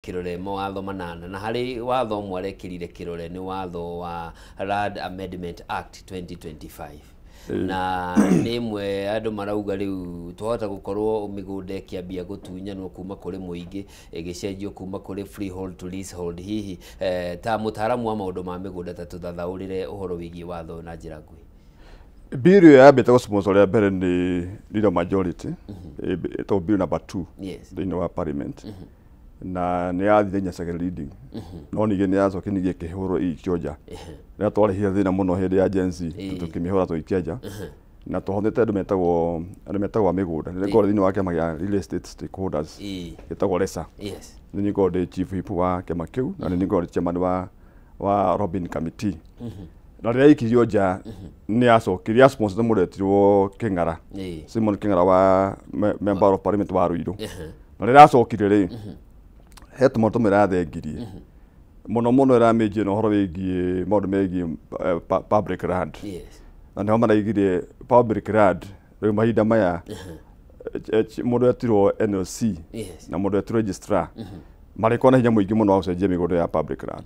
Kĩrore mawatho 8, na harĩ watho ũmwe arekĩrire kĩrore nĩ watho wa Land Amendment Act 2025, na nĩ ĩmwe andũ marauga rĩu twahota gũkorwo mĩgũnda ĩkĩambia gũtunyanwo kuma kũrĩ mũingĩ, ĩgĩcenjio kuma kũrĩ freehold to leasehold. Hihi ta mũtaaramu wa maũndũ ma mĩgũnda, ta tũthathaũrĩre ũhoro wĩgiĩ watho ũyũ na njĩra nguhĩ. Bill ĩyo yambĩte gũsponsor rĩa mbere nĩ leader majority, ĩtagwo bill number 2 thĩinĩ wa parliament, na nĩ yathire nginya second reading, no ningĩ nĩ yacokire ningĩ ĩkĩhũrwo ĩikio nja. Rĩrĩa twarehire thĩna mũno hĩndĩ ya Gen Z, tũkĩmĩhũra tũgĩikia nja, na tũhonete andũ metagwo a mĩgũnda. Nĩ ngorwo thĩinĩ wa kĩama kĩa real estate stakeholders gĩtagwo RESA. Nĩ niĩ ngorwo ndĩ chief whip wa kĩama kĩu, na nĩ niĩ ngorwo ndĩ chairman wa lobbying committee. Na rĩrĩa yaikirio nja, nĩ yacokire ya sponsor nĩ mũndũ etirwo Kĩng'ara, Simon Kĩng'ara wa member of parliament wa Ruiru. Na rĩrĩa acokire rĩ, he tũmaũndũ tũmwe ĩrathengirie mũno mũno, ĩramĩnjie na ũhoro wĩgiĩ maũndũ megiĩ public land. Na nĩho maraigire public land rĩu mahinda maya, mũndũ etirwo NLC na mũndũ etirwo registrar marĩkorwo na hinya mũingĩ mũno wa gũcenjia mĩgũnda ya public land.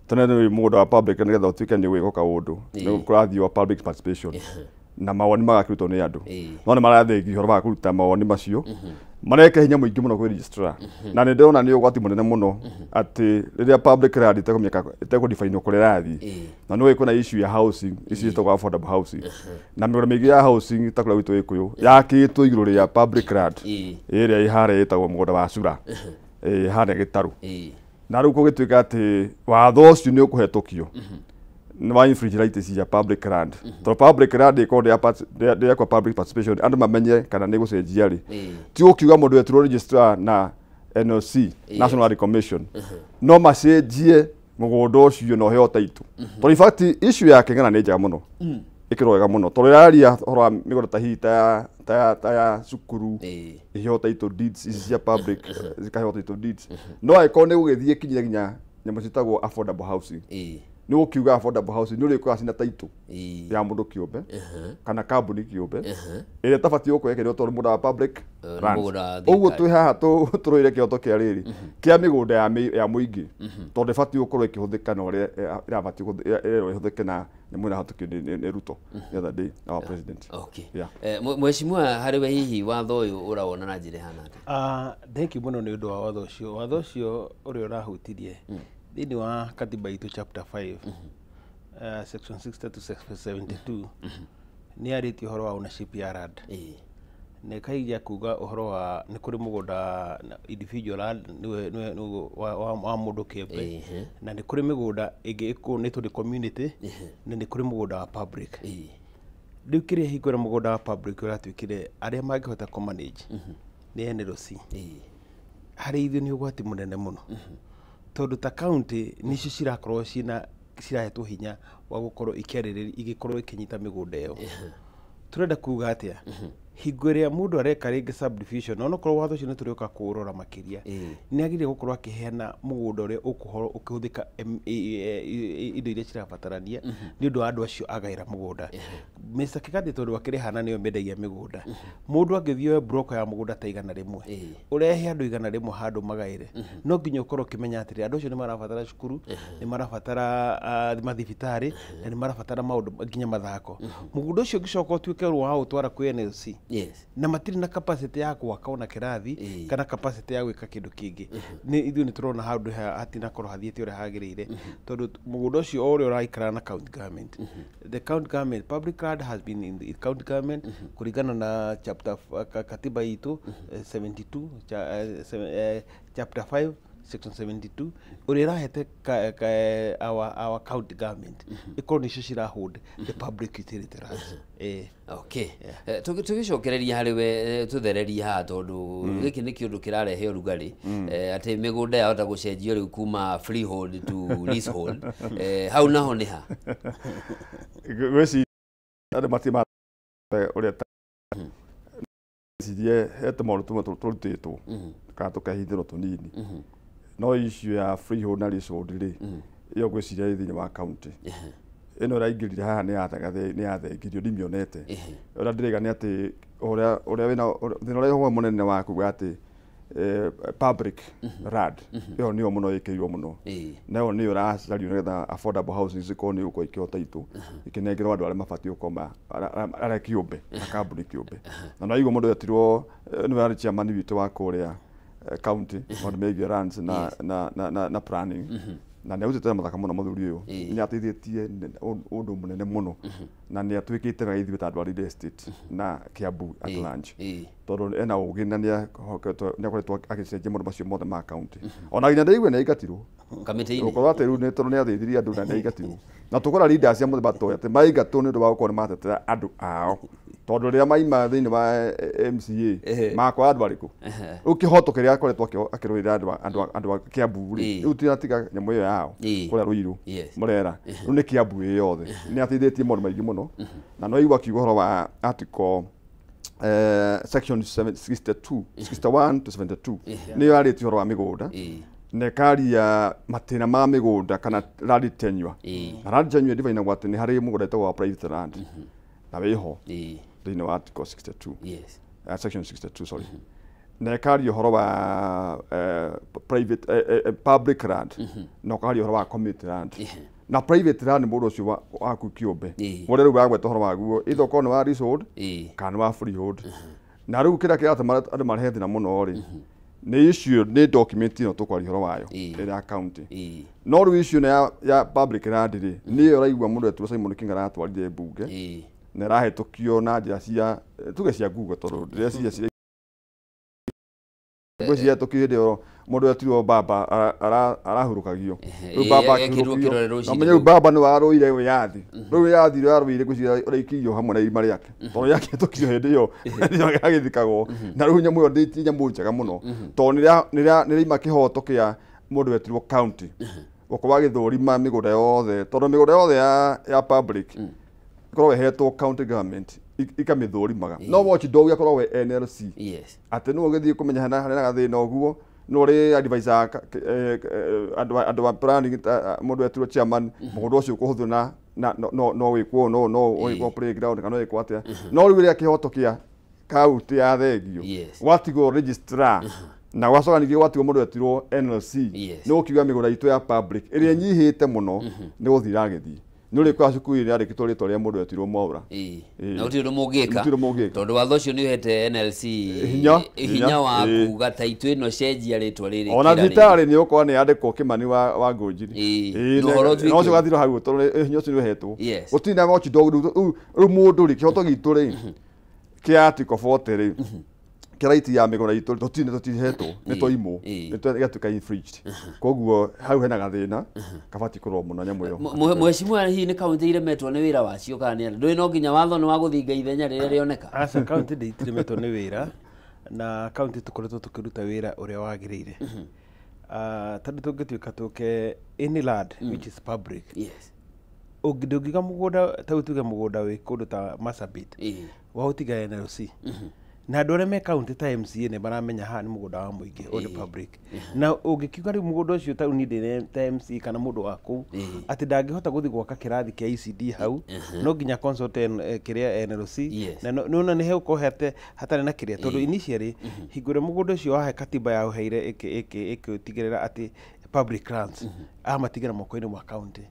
Tene nĩ mũgũnda wa public, nĩgetha ũtuĩke nĩ ũgwĩkwo kaũndũ, nĩ kũrathiĩ wa public participation na mawoni magakĩrutwo nĩ andũ. No nĩ marathengia ũhoro wa kũruta mawoni macio, mareka hinya mũingĩ mũno kwĩ registrar, na nĩ ndĩrona nĩ ũgwati mũnene mũno atĩ rĩrĩa public land ĩtekũmenyeka, ĩtekũdefinwo kũrĩa ĩrathiĩ, na nĩ kwĩna issue ya housing, ici ciĩtagwo affordable housing, na mĩgũnda mĩingĩ ya housing ta kũrĩa gwitũ Gĩkũyũ yakĩtwo igũrũ rĩa public land ĩrĩa ĩ harĩa ĩtagwo mũgũnda wa Cura, ĩ harĩa Gĩtarũ. Na rĩu kũgĩtuĩka atĩ watho ũcio nĩ ũkũhetũkio nĩ wa infringe rights cia public land, tondũ public land ĩkorwo ndĩrekwo public participation, andũ mamenye kana nĩ gũcenjia rĩ, ti ũkiuga mũndũ etirwo registrar na NLC, National Land Commission, no macenjie mũgũnda ũcio na ũheo title. Tondũ in fact issue ya Kĩng'ara nĩ njega mũno, ĩkĩrwo wega mũno, tondũ ĩraria ũhoro wa mĩgũnda ta hihi ta ya cukuru, iheo title deeds, ici cia public zikaheo title deeds. No angĩkorwo nĩ gũgĩthiĩ kinyire nginya nyamũ ciĩtagwo affordable housing, nĩ gũkiuga affordable housing nĩ ũrĩkoraga cina title ya mũndũ kĩũmbe kana kambuni kĩũmbe ĩrĩa ĩtabatiĩ gũkorwo ĩkĩrĩo, tondũ mũgũnda wa public nĩ land. Mũgũnda wa Ũguo thirikari. Twĩ haha tũrũĩre kĩhoto kĩa rĩrĩ kĩa mĩgũnda ya mũingĩ, tondũ ĩbatiĩ gũkorwo ĩkĩhũthĩka na ũrĩa ĩrabatiĩ ĩrerwo ĩhũthĩke, na nyamũ ĩno ĩrahetũkio nĩ Ruto the other day, our president. Yeah. Mheshimiwa, harĩ we hihi watho ũyũ ũrawona na njĩra ĩhana atĩa? Thank you mũno nĩ ũndũ wa watho ũcio. Watho ũcio ũrĩa ũrahutirie thĩinĩ wa katiba itũ chapter 5, section 60 to 72, nĩ yarĩtie ũhoro wa ownership ya land, na ĩkaigia kuga ũhoro wa nĩ kũrĩ mũgũnda individual land, nĩwe wa mũndũ kĩũmbe, na nĩ kũrĩ mĩgũnda ĩngĩ ĩkũnĩtwo nĩ community, na nĩ kũrĩ mũgũnda wa public. Rĩu kĩrĩa hingũra mũgũnda wa public ũratuĩkire arĩa mangĩhota kũ manage nĩ NLC. Harĩ ithuĩ nĩ ũgwati mũnene mũno, tondũ ta county nĩcio cirakorwo ciĩna cirahetwo hinya wa gũkorwo ikĩarĩrĩria, igĩkorwo ikĩnyita mĩgũnda ĩyo. Tũrenda kuga atĩa? Hingo ĩrĩa mũndũ areka rĩngĩ subdivision, onokorwo watho ũcio nĩ tũrĩũka kũũrora makĩria, nĩ agĩrĩire gũkorwo akĩheana mũgũnda ũrĩa ũkũhoro ũkĩhũthĩka indo iria cirabatarania nĩ ũndũ wa andũ acio agaĩra mũgũnda. Mr. Kĩgathĩ, tondũ akĩrĩ hana nĩo mendagia mĩgũnda, mũndũ angĩthiĩ oe broker ya mũgũnda ta 100, ũrehe andũ 100 handũ magaĩre, no nginya ũkorwo ũkĩmenya atĩrĩ, andũ acio nĩ marabatara cukuru, nĩ marabatara mathibitarĩ, na nĩ marabatara maũndũ nginya mathako. Mũgũnda ũcio ũngĩcoka ũtuĩke wa ũtwara kwĩ NLC, na matirĩ na capacity ya gwaka ona kĩrathi kana capacity ya gwĩka kĩndũ kĩngĩ, nĩ ithuĩ nĩ tũrona handũ hatinakorwo hathiĩte ũrĩa hagĩrĩire, tondũ mũgũnda ũcio o ũrĩa ũraikara na county government, the county government public land has been in the county government kũringana na chapter katiba itũ 72 chapter 5 section 72, ũrĩa ĩrahete our county government ĩkorwo nĩcio cira hold the public utility lands. Okay. Tũgĩcokereria harĩ we, tũthererie haha, tondũ gĩkĩ nĩ kĩũndũ kĩrarehe ũrugarĩ, atĩ mĩgũnda yahota gũcenjio rĩu kuma freehold to leasehold. Hau naho nĩ ha? Ngwĩciria andũ matirĩ ma ũrĩa ta ngwĩcirie he tũmaũndũ tũmwe tũrutĩtwo kana tũkahithĩrwo tũnini, no issue ya freehold na leasehold rĩ, ĩyo ngwĩciria ĩ thĩinĩ wa county. Ĩno ĩraingĩrire haha nĩ yathengirio, ndimĩonete. Ũrĩa ndĩraiga nĩ atĩ ũrĩa wĩna thĩna ũrĩa ũmwe mũnene wa kuga atĩ public land ĩyo nĩyo mũno ĩkĩirwo mũno, nayo nĩyo ĩracario nĩgetha affordable housing cikorwo nĩ gũkorwo ikĩhota itũ ikĩnengerwo andũ arĩa mabatiĩ gũkorwo arĩa kĩũmbe na kambuni kĩũmbe. Na no igua mũndũ etirwo nĩwe arĩ chairman witũ wa kũrĩa county maũndũ megiĩ lands na planning, na nĩ arutĩte mathaka mũno mũthuri ũyũ, nĩ ateithĩtie ũndũ mũnene mũno na nĩ atwĩkĩte wega ithuĩ ta andũ a real estate na Kiambu at large, tondũ ena ũgĩ na nĩ akoretwo agĩcenjia maũndũ macio mothe ma county. Ona nginya ndĩigue nĩ aingatirwo kamĩtĩ-inĩ, gũkorwo atĩ rĩu nĩ tondũ nĩ ateithirie andũ na nĩ aingatirwo, na tũkora leaders a mũthemba ta ũyũ atĩ maingatwo nĩ ũndũ wa gũkorwo nĩ matetera andũ ao, tondũ rĩrĩa maima thĩinĩ wa MCA makora andũ arĩkũ rĩu kĩhoto kĩrĩa akoretwo akĩrũĩrĩra andũ a Kiambu rĩ, rĩu tiratiga nyamũ ĩyo yao kũrĩa Ruiru Murera, rĩu nĩ Kiambu ĩ yothe. Nĩ ateithĩtie maũndũ maingĩ mũno, na no igua akiuga ũhoro wa article section 62 61 to 72 nĩyo yarĩtie ũhoro wa mĩgũnda na ĩkaria matĩna ma mĩgũnda kana land tenure. Na land tenure ĩdivainagwo atĩ nĩ harĩ mũgũnda wĩtagwo wa private land na wĩho thĩinĩ wa article 62, section 62 sorry, na ĩkaria ũhoro wa private public land na ũkaria ũhoro wa community land. Na private land mũndũ ũcio waku kĩũmbe ũrĩa rĩu wagweta ũhoro waguo either ũkorwo nĩ wa leasehold kana nĩ wa freehold. Na rĩu kĩrĩa kĩratũma andũ marehe thĩna mũno rĩ nĩ issue nĩ document ĩno tũkwaria ũhoro wayo ĩrĩa ya county, no rĩu issue nĩ ya public land rĩ nĩyo ũraigua mũndũ etwo Simon King aratwarire mbunge na ĩrahĩtũkio na njĩra cia tuge cia Google, tondũ ndĩreciria cihetũkio hĩndĩ ĩyo mũndũ etirwo baba arahurũkagio rĩu baba akĩhurũkio, na menye rĩu baba nĩ warũire wĩyathi, rĩu wĩyathi ũrĩa arũire ngwĩciria ũraikĩirio hamwe na irima rĩake tondũ yakĩhetũkio hĩndĩ ĩyo agĩthikagwo. Na rĩu nyamũ ĩyo ti nyamũ njega mũno tondũ nĩ rĩima kĩhoto kĩa mũndũ wetirwo county gũkorwo agĩthũrima mĩgũnda yothe, tondũ mĩgũnda yothe ya public ĩkoragwo ĩhetwo county government ikamĩthũrimaga, no watchdog ĩkoragwo ĩ NLC atĩ nĩwe ũgĩthiĩ kũmenya hena gathĩna ũguo no rĩ advisor andũ a planning mũndũ etirwo chairman mũgũnda ũcio ũkũhũthĩrwo na no wĩkwo no wĩkwo playground kana wĩkwo atĩa. No rĩu rĩrĩa kĩhoto kĩa county ya thengio gwatigwo registrar na gwacoka ningĩ gwatigwo mũndũ etirwo NLC, nĩ gũkiuga mĩgũnda itũ ya public ĩrĩa ĩnyihĩte mũno nĩ gũthiĩ ĩragĩthiĩ. Nĩ ũrĩkora cukuru ĩrĩa yandĩkĩtwo rĩtwa rĩa mũndũ etirwo Mwaura, na gũtirĩ ũndũ mũngĩka tondũ watho ũcio nĩ ũhete NLC hinya wa kuga taitũ ĩno cenjia rĩtwa rĩrĩ. Ona thibitarĩ nĩ ũkora nĩ yandĩkwo Kĩmani wa Ngũnjiri, no ũcio ũgathira hau tondũ hinya ũcio nĩ ũhetwo. Gũtirĩ na watchdog rĩu mũndũ rĩ kĩhoto gitũ rĩ kĩa article 40 rĩ kĩa right ya mĩgũnda itũ tũtirĩ tũtihetwo nĩ twaimwo nĩ gĩatuĩka infringed, koguo hau hena gathĩna kabatiĩ kũrorwo mũno nyamũ ĩyo. Mheshimiwa, hihi nĩ kaunti iremetwo nĩ wĩra wacio kana nĩ ndũĩ no nginya watho nĩ wa gũthinga ithenya rĩrĩa rĩoneka? Aca, kaunti ndĩtiremetwo nĩ wĩra, na kaunti tũkoretwo tũkĩruta wĩra ũrĩa wagĩrĩire. Tondũ tũngĩtuĩka tũke any land which is public, ndũngiuga mũgũnda ta tuge mũgũnda wĩ kũndũ ta Marsabit waũtiga NLC, na andũ arĩa me county ta MCA nĩ maramenya haha nĩ mũgũnda wa mũingĩ ũyũ nĩ public, na ũngĩkiuga rĩu mũgũnda ũcio ta niĩ ndĩ ta MCA kana mũndũ wa kũu atĩ ndangĩhota gũthiĩ gwaka kĩrathi kĩa ECD hau, no nginya consult kĩrĩa NLC, na nĩwona nĩ hegũkorwo hatarĩ na kĩrĩa, tondũ initially hingo ĩrĩa mũgũnda ũcio wahe katiba yaũheire ĩkĩtigĩrĩra atĩ public lands amatigĩra moko-inĩ ma county,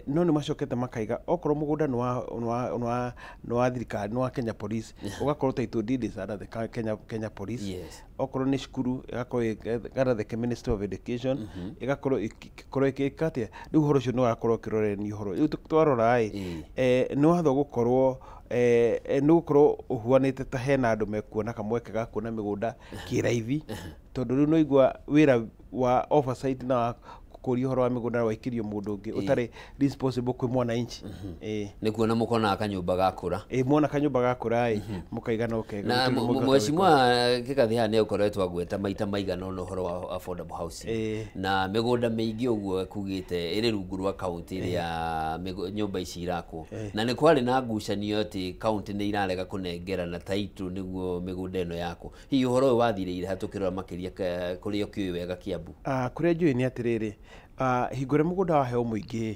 no nĩ macokete makaiga okorwo mũgũnda nĩ wa thirikari nĩ wa Kenya Police, ũgakorwo title deed is under the Kenya Police, okorwo nĩ cukuru ĩgakorwo under the Ministry of Education, ĩgakorwo ĩkorwo ĩkĩka atĩa. Rĩu ũhoro ũcio nĩ wakorwo ũkĩrorenia ũhoro rĩu twarora ĩ nĩ watho gũkorwo nĩ gũkorwo ũhuanĩte ta hena andũ mekuona kamweke ga kuona mĩgũnda kĩraithi, tondũ rĩu no igua wĩra wa oversight na wa kũria ũhoro wa mĩgũnda waikĩrio mũndũ ũngĩ ũtarĩ responsible kwĩ mwananchi. Nĩ kuona mũkonaga kanyũmba gakũra. Muona kanyũmba gakũra ĩ mũkaiga no kega. Na mheshimiwa Kĩgathi haha nĩ ũkoretwo agweta maita maigana ũna ũhoro wa affordable housing, na mĩgũnda mĩingĩ ũguo ekugĩte ĩrĩ rungu rwa kaunti ĩrĩa nyũmba ici irakwo, na nĩ kwarĩ na ngucanio atĩ kaunti nĩ irarega kũnengera na title nĩguo mĩgũnda ĩno yakwo. Hihi ũhoro ũyũ wathirĩire ha tũkĩrora makĩria kũrĩa ũkĩũĩ wega Kiambu? Kũrĩa njũĩ nĩ atĩrĩrĩ, hingo ĩrĩa mũgũnda waheo mũingĩ,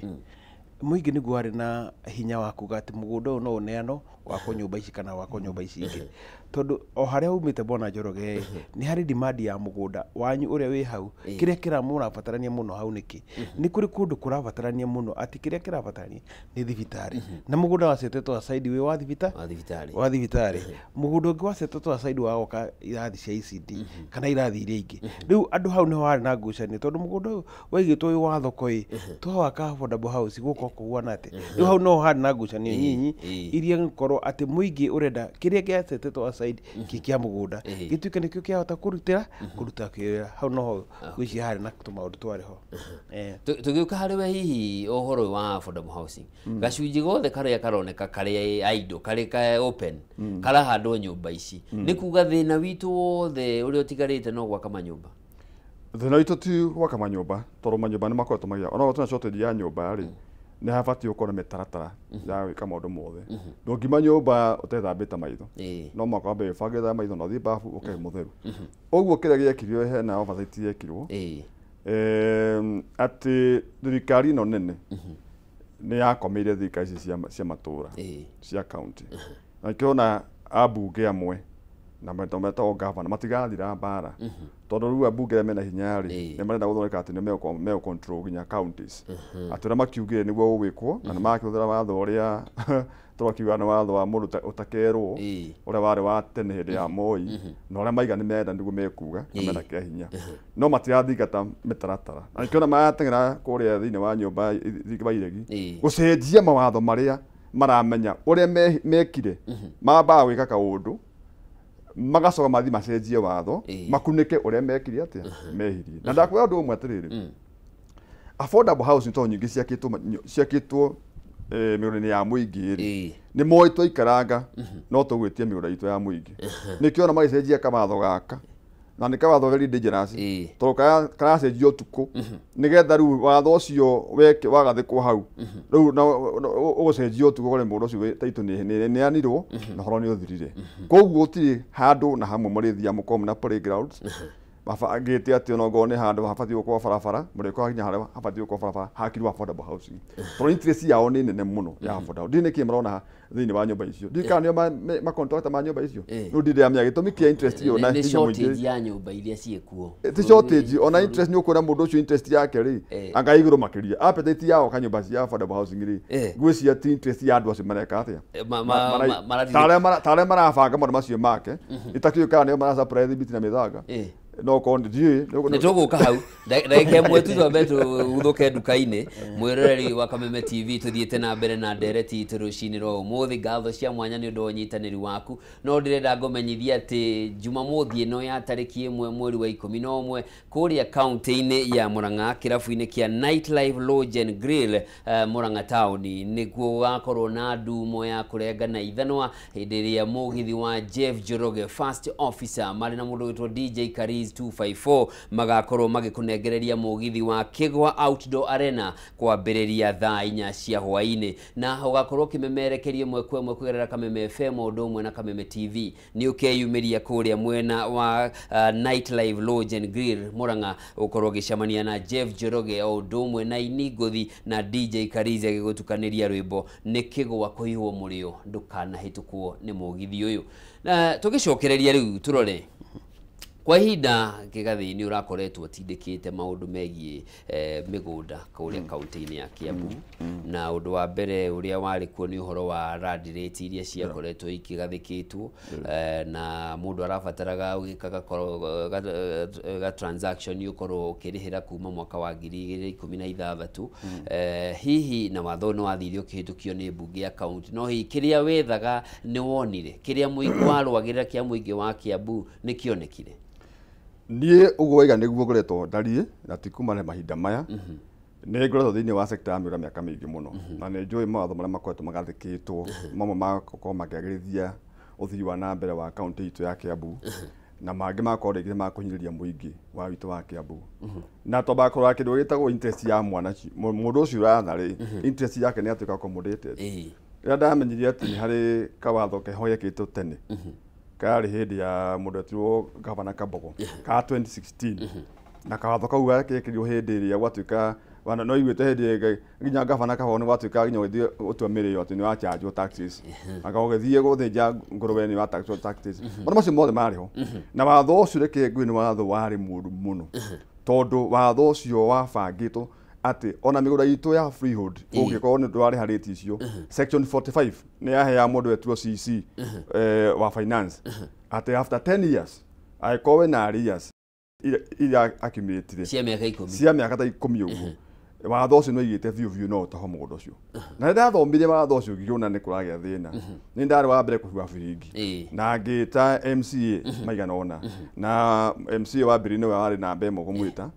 mũingĩ nĩguo warĩ na hinya wa kuga atĩ mũgũnda ũyũ no ũneanwo wakwo nyũmba ici kana wakwo nyũmba ici ingĩ, Tondũ o harĩa umĩte Bwana Njoroge nĩ harĩ demand ya mũgũnda wanyu ũrĩa wĩ hau, kĩrĩa kĩramũrabatarania mũno hau nĩkĩ? Nĩ kũrĩ kũndũ kũrabatarania mũno atĩ kĩrĩa kĩrabatarania nĩ thibitarĩ, na mũgũnda wacetetwo aside wĩ wa thibitarĩ, wa thibitarĩ. Mũgũnda ũngĩ wacetetwo aside wa gwaka irathi cia ECD kana irathi iria ingĩ. Rĩu andũ hau nĩho harĩ na ngucanio, tondũ mũgũnda ũyũ waigĩtwo wĩ wa thoko ĩ, twawaka affordable house gũka kũguana atĩ rĩu hau noho harĩ na ngucanio nyinyi iria gũkorwo atĩ mũingĩ ũrenda kĩrĩa gĩacetetwo aside kĩ kĩa mũgũnda gĩtuĩke nĩkĩo kĩahota kũrutĩra kũruta kĩwĩra. Hau noho ngwĩciria harĩ na tũmaũndũ twarĩ ho. Tũgĩũka harĩ we, hihi ũhoro wa affordable housing, gacunjĩ gothe karĩa karoneka karĩ idle, karĩ ka open, karahandwo nyũmba ici, nĩ kuga thĩna witũ wothe ũrĩa ũtigarĩte no gwaka manyũmba? Thĩna witũ ti gwaka manyũmba, tondũ manyũmba nĩ makoretwo magĩa, ona twĩna shortage ya nyũmba rĩ, nĩ habatiĩ gũkorwo na mĩtaratara ya gwĩka maũndũ mothe. Ndũngiuma nyũmba ũtethambĩte maitho, no mũhaka wambe wĩbangĩte maitho na ũthiĩ bafu ũkae mũtheru. Ũguo kĩrĩa gĩekirwo, hena oversight yekirwo atĩ thirikari ĩno nene nĩ yakomeire thirikari ici cia matũra, cia county, na nĩkĩo ambunge amwe na metagwo gavana matigathira mbara, tondũ rĩu ambunge arĩa mena hinya rĩ, nĩ marenda gũthondeka atĩ nĩ megũ control nginya counties, atĩ ũrĩa makiugire nĩguo ũgwĩkwo, na nĩ makĩhũthĩra watho ũrĩa tũrakiuga nĩ watho wa mũndũ ũtakerwo, ũrĩa warĩ wa tene hĩndĩ ya Moi, na ũrĩa maiga nĩ menda nĩguo mekuga na mena kĩa hinya, no matirathingata mĩtaratara. Na nĩkĩo marateng'era kũrĩa thĩinĩ wa nyũmba wa iregi gũcenjia mawatho marĩa maramenya ũrĩa mekire, mambaga gwĩka kaũndũ magacoka mathiĩ macenjie watho makunĩke ũrĩa mekire atĩa mehirie. Na ndakwĩra ũndũ ũmwe atĩrĩrĩ, affordable housing tondũ nyingĩ ciakĩtwo mĩgũnda-inĩ ya mũingĩ rĩ, nĩ moĩ twaikaranga no tũgwĩtie mĩgũnda itũ ya mũingĩ. Nĩkĩo ona magĩcenjia kawatho gaka, na nĩ kawatho very dangerous, tondũ karacenjio ũtukũ, nĩgetha rĩu watho ũcio wagathĩkwo hau, rĩu ũgũcenjio ũtukũ kũrĩ mũndũ ũcio taitũ nĩ anirwo na ũhoro nĩ ũthirire. Koguo gũtirĩ handũ na hamwe mũrĩthiaga mũkorwo mena playgrounds mabangĩte atĩ ona ongorwo nĩ handũ habatiĩ gũkorwo barabara, mũrĩkoraga nginya harĩa habatiĩ gũkorwo barabara hakirwo affordable housing, tondũ interest yao nĩ nene mũno ya affordable. Ndiũĩ nĩkĩ marona thĩinĩ wa nyũmba icio, ndiũĩ kana nĩo macontractor ma nyũmba icio, rĩu ndirĩ ndĩramenya gĩtũmi kĩa interest ĩyo na nĩ hinya mũingĩ. Shortage ya nyũmba iria ciĩkuo. Ti shortage, ona interest nĩ ũkuona mũndũ ũcio interest yake rĩ, anga igũrũ makĩria appetite yao ka nyũmba cia affordable housing rĩ, ngwĩciria ti interest ya andũ acio mareka atĩa, ta arĩa marabanga maũndũ macio make, itakĩũĩ kana nĩo marasupply thimiti na mĩthanga, no korwo ndiũĩ. Nĩ tũgũka hau ndagĩka ĩmwe tu, twambe tũguthũke nduka-inĩ. Mwĩroreri wa Kameme TV, tũthiĩte na mbere na ndereti itũ rũcinĩ rwa ũmũthĩ. Ngatho cia mwanya nĩ ũndũ wa ũnyitanĩri waku, no ndĩrenda ngũmenyithia atĩ Jumamothi ĩno ya tarĩki 1 mweri wa 11 kũrĩa kaunti-inĩ ya Murang'a, kĩrabu-inĩ kĩa Nightlife Lodge and Grill, Murang'a town, nĩkuo gũgakorwo na ndumo ya kũrenga na ithanwa hĩndĩ ĩrĩa mũgithi wa Jeff Njoroge First Officer marĩ na mũndũ wĩtwo DJ Kariz 254 magakorwo magĩkũnengereria mũgithi wa Kĩgwa Outdoor Arena kwambĩrĩria thaa 4 cia hwaĩ-inĩ, na ũgakorwo ũkĩmemerekeria ĩmwe kwa ĩmwe kũgerera Kameme FM o ũndũ ũmwe na Kameme TV. Nĩ ũkeyumĩria kũrĩa mwena wa Nightlife Lodge and Grill Murang'a, ũkorwo ũgĩcemania na Jeff Njoroge o ũndũ ũmwe na Ini Ngũthi na DJ Kariz agĩgũtukanĩria rwĩmbo nĩ Kĩgwa kũhihwo mũrĩo. Ndũkanahĩtũkwo nĩ mũgithi ũyũ. Na tũgĩcokereria rĩu tũrore kwa ihinda, Kĩgathĩ nĩ ũrakoretwo ũtindĩkĩte maũndũ megiĩ mĩgũnda kũrĩa kaunti-inĩ ya Kiambu, na ũndũ wa mbere ũrĩa warĩ kuo nĩ ũhoro wa land rate iria ciakoretwo ikĩgathĩkĩtwo, na mũndũ arabataraga ũgĩka ga transaction ũkorwo ũkĩrĩhĩra kuma mwaka wa 2016. Hihi na watho nĩ wathire ũkĩhĩtũkio nĩ mbunge ya kaunti, no hihi kĩrĩa wethaga nĩ wonire? Kĩrĩa mũingĩ warũagĩrĩra kĩa mũingĩ wa Kiambu nĩ kĩonekire? Niĩ ũguo waiga nĩguo ngoretwo ndariĩ, na ti kuma na mahinda maya. Nĩ ngoretwo thĩinĩ wa sector ya mĩgũnda mĩaka mĩingĩ mũno, na nĩ njũĩ mawatho marĩa makoretwo magathĩkĩtwo, mamwe magakorwo makĩagĩrithia ũthii wa na mbere wa kaunti itũ ya Kiambu, na mangĩ magakorwo rĩngĩ ma kũhinyĩrĩria mũingĩ wa witũ wa Kiambu. Na twambaga kũrora kĩndũ gĩtagwo interest ya mwana mũndũ ũcio ũratha rĩ, interest yake nĩ atuĩka accommodated. Rĩrĩa ndamenyire atĩ nĩ harĩ kawatho keho gekĩtwo tene, karĩ hĩndĩ ya mũndũ etirwo Gavana Kabogo ka 2016, na kawatho kau gakĩkĩrirwo hĩndĩ ĩrĩa gwatuĩka Wana no iguĩte hĩndĩ ĩngĩ nginya gavana Kahono nĩ gwatuĩkaga nginya ũgĩthiĩ gũtua mĩrĩo atĩ nĩ wachanjwo taxes. Anga ũgĩthiĩ gũthĩnja ngũrũwe nĩ wataxwo taxes. Maũndũ macio mothe marĩ ho. Na watho ũcio reke ngwĩre nĩ watho warĩ mũũru mũno. Tondũ watho ũcio wabangĩtwo atĩ ona mĩgũnda itũ ya freehold ũngĩkorwo nĩ ndwarĩha rate icio, section 45 nĩ yaheaga mũndũ wetwo CC wa finance atĩ after 10 years angĩkorwo wĩna arrears iria accumulated cia mĩaka 10, cia mĩaka ta 10 ũguo, watho ũcio nĩ waigĩte biũ biũ no ũtaho mũgũnda ũcio. Na rĩrĩa ndathomire watho ũcio ngĩona nĩ kũragĩa thĩna. Nĩ ndarĩ wa mbere kũhuha biringi na ngĩta MCA maigana ũna, na MCA wa mbere nĩwe warĩ namba ĩmwe kũmwĩta,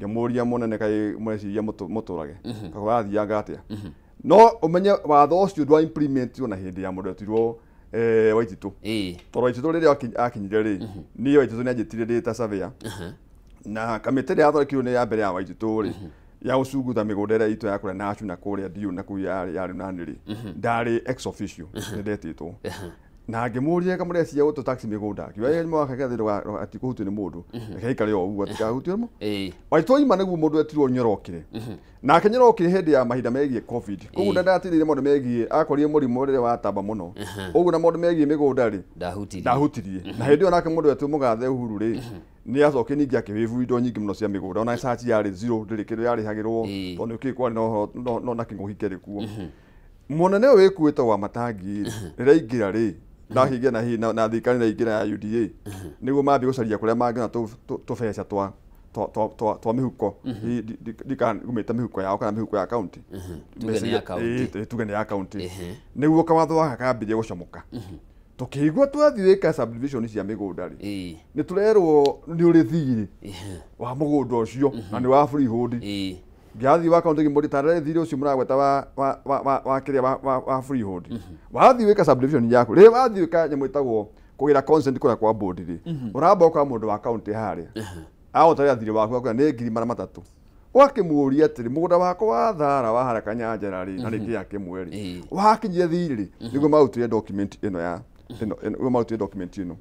ngĩmũria mũnene kaĩ mũreciria mũtũrage kagũrathianga atĩa. No ũmenye watho ũcio ndwa implementirwo na hĩndĩ ya mũndũ wetirwo Waititũ. Tondũ Waititũ rĩrĩa akinyire rĩ, niĩ Waititũ nĩ anjĩtire ndĩ ta surveyor. Na kamĩtĩ ĩrĩa yathondekirwo nĩ ya mbere ya Waititũ rĩ, ya gũcunguta mĩgũnda ĩrĩa itũ ya kũrĩa Nachu na kũrĩa Ndiũ na kũu yarĩ nani rĩ, ndarĩ ex officio nĩ ndetĩtwo. Na ngĩmũria kamũrecia gũtũ taxi mĩgũnda, akiuga mwaka gathĩ atikũhutio nĩ mũndũ, reke aikare o ũguo atikahutio nĩ mũndũ. Waitũ oima nĩguo mũndũ wetirwo Nyorokire. Nake Nyorokire hĩndĩ ya mahinda megiĩ COVID, koguo ndatirire maũndũ megiĩ, akorire mũrimũ rĩrĩa watamba mũno, ũguo na maũndũ megiĩ mĩgũnda rĩ ndahutirie. Na hĩndĩ ĩyo nake mũndũ wetirwo Mũgathe Uhuru rĩ, nĩ acokire ningĩ akĩwĩvu indo nyingĩ mũno cia mĩgũnda, ona search yarĩ zero, ndĩrĩ kĩndũ yarĩhagĩrwo tondũ nĩkĩĩ kwarĩ no na kĩng'ũki kĩarĩ kuo. Mũnene ũyũ wĩkuĩte wa Matangi rĩrĩa aingĩra rĩ, ndakĩingĩra na hihi na thirikari ĩraingĩra ya UDA, nĩguo mambie gũcaria kũrĩa mangĩona tũbeca twa mĩhuko, ndikagũmĩte mĩhuko yao kana mĩhuko ya county, tuge nĩ ya county, nĩguo kawatho gaka kambĩrĩria gũcomoka. Tũkĩigua twathiĩ gwĩka subdivision cia mĩgũnda rĩ, nĩ tũrerwo nĩ ũrĩ thirĩ wa mũgũnda ũcio na nĩ wa freehold. Ngĩathiĩ wa county ngĩmũria tarĩrĩ thirĩ ũcio mũragweta wa kĩrĩa wa freehold, wathiĩ gwĩka subdivision yaku rĩrĩa wathiĩ gwĩka nyamũ ĩtagwo kũgĩra consent kũrĩa kwa board rĩ, ũramba ũka mũndũ wa county harĩa agũtarĩra thirĩ waku akwĩra nĩ 300,000. Ũgakĩmũria atĩrĩ mũgũnda wakwa wa thara wa haraka Nyanjara rĩ, na nĩ kĩa kĩmwe rĩ, wakinyia thirĩ rĩ, nĩguo marutire document ĩno ya ĩno, marutire document ĩno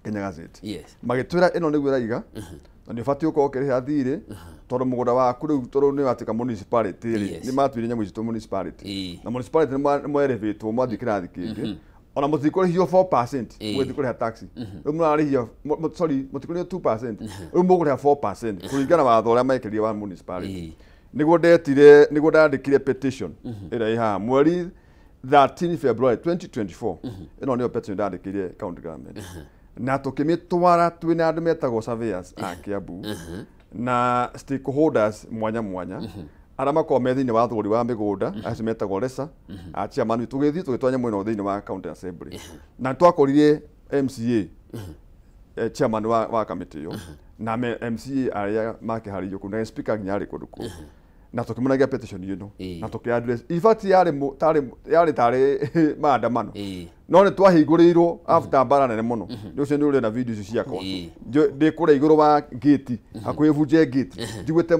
Kenya Gazette. Magĩtwĩra ĩno nĩguo ĩraiga na nĩ ũbatiĩ ũkorwo ũkĩrĩha thirĩ tondũ mũgũnda waku rĩu tondũ nĩ watuĩka municipality rĩ, nĩ matuire nyamũ ici municipality, na municipality nĩ mwerevĩtwo mwathiĩ kĩrathi kĩngĩ, ona mũtikũrĩhio 4% mũgĩthiĩ kũrĩha taxi, rĩu mũrarĩhio sorry mũtikũrĩhio 2%, rĩu mũkũrĩha 4% kũringana na watho ũrĩa mekĩrire wa municipality. Nĩguo ndetire, nĩguo ndandĩkire petition ĩrĩa ĩ haha mweri 13 February 2024. Ĩno nĩyo petition ndandĩkĩire county government, na tũkĩmĩtwara twĩna andũ metagwo surveyors a Kiambu na stakeholders mwanya mwanya arĩa makoragwo me thĩinĩ wa thũgũri wa mĩgũnda, acio metagwo RESA a chairman. Tũgĩthiĩ tũgĩtwara nyamũ ĩno thĩinĩ wa county assembly, na twakorire MCA chairman wa kamĩtĩ ĩyo na MCA arĩa makĩharĩirio kũu na speaker nginya arĩ kũndũ kũu, na tũkĩmũnengera petition ĩno na tũkĩ address. In fact yarĩ tarĩ maandamano, no nĩ twahingũrĩirwo after mbara nene mũno. Nĩ ũcio nĩ ũrĩ na video icio ciakwa ndĩ kũrĩa igũrũ wa gate, hakuhĩ bunje gate, njiguĩte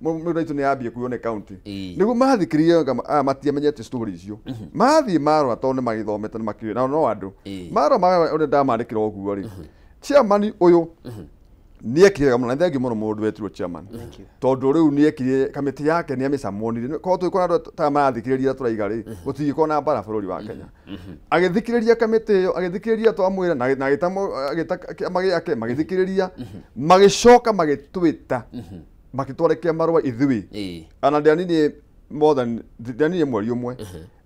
mũndũ witũ nĩ yambie kuoywo nĩ county, nĩguo mathikĩrĩrie aya matiamenyete story icio, mathiĩ marora tondũ nĩ magĩthomete nĩ makĩũĩ na no andũ marora ũrĩa ndamandĩkĩra ũguo rĩ, chairman ũyũ nĩekire wega mũno, na thengiũ mũno mũndũ wetirwo chairman, tondũ rĩu nĩekire kamĩtĩ yake nĩamĩcamonire. Korwo tũgĩkorwo andũ ta marathikĩrĩria tũraiga rĩ, gũtingĩkorwo na mbara bũrũri wa Kenya. Agĩthikĩrĩria kamĩtĩ ĩyo, agĩthikĩrĩria twamwĩra, na agĩta kĩama gĩake magĩthikĩrĩria, magĩcoka magĩtwĩta magĩtwarekia marũa ithuĩ, ona ndianinie more than ndianinie mweri ũmwe,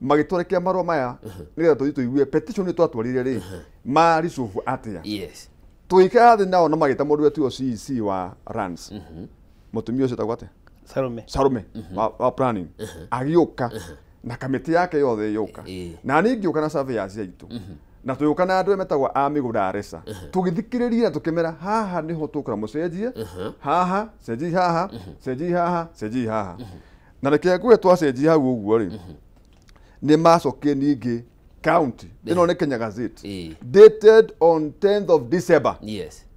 magĩtwarekia marũa maya nĩgetha tũthiĩ tũigue petition ĩyo twatwarire rĩ, ma resolve atĩa. Tũgĩikara thĩ nao na magĩta mũndũ wetirwo CEC wa Rans, mũtumia ũcio etagwo atĩa? Salome wa planning, agĩũka na kamĩtĩ yake yothe ĩgĩũka, na niĩ ngĩũka na surveyors aitũ, na tũgĩũka na andũ arĩa metagwo a mĩgũnda a RESA, tũgĩthikĩrĩria na tũkĩmera haha nĩho tũkũra mũcenjie, haha cenjii, haha cenjii, haha cenjii, haha. Na reke ngwĩre twacenjia hau ũguo rĩ, nĩ macokire ningĩ county ĩno nĩ Kenya Gazette dated on 10th of December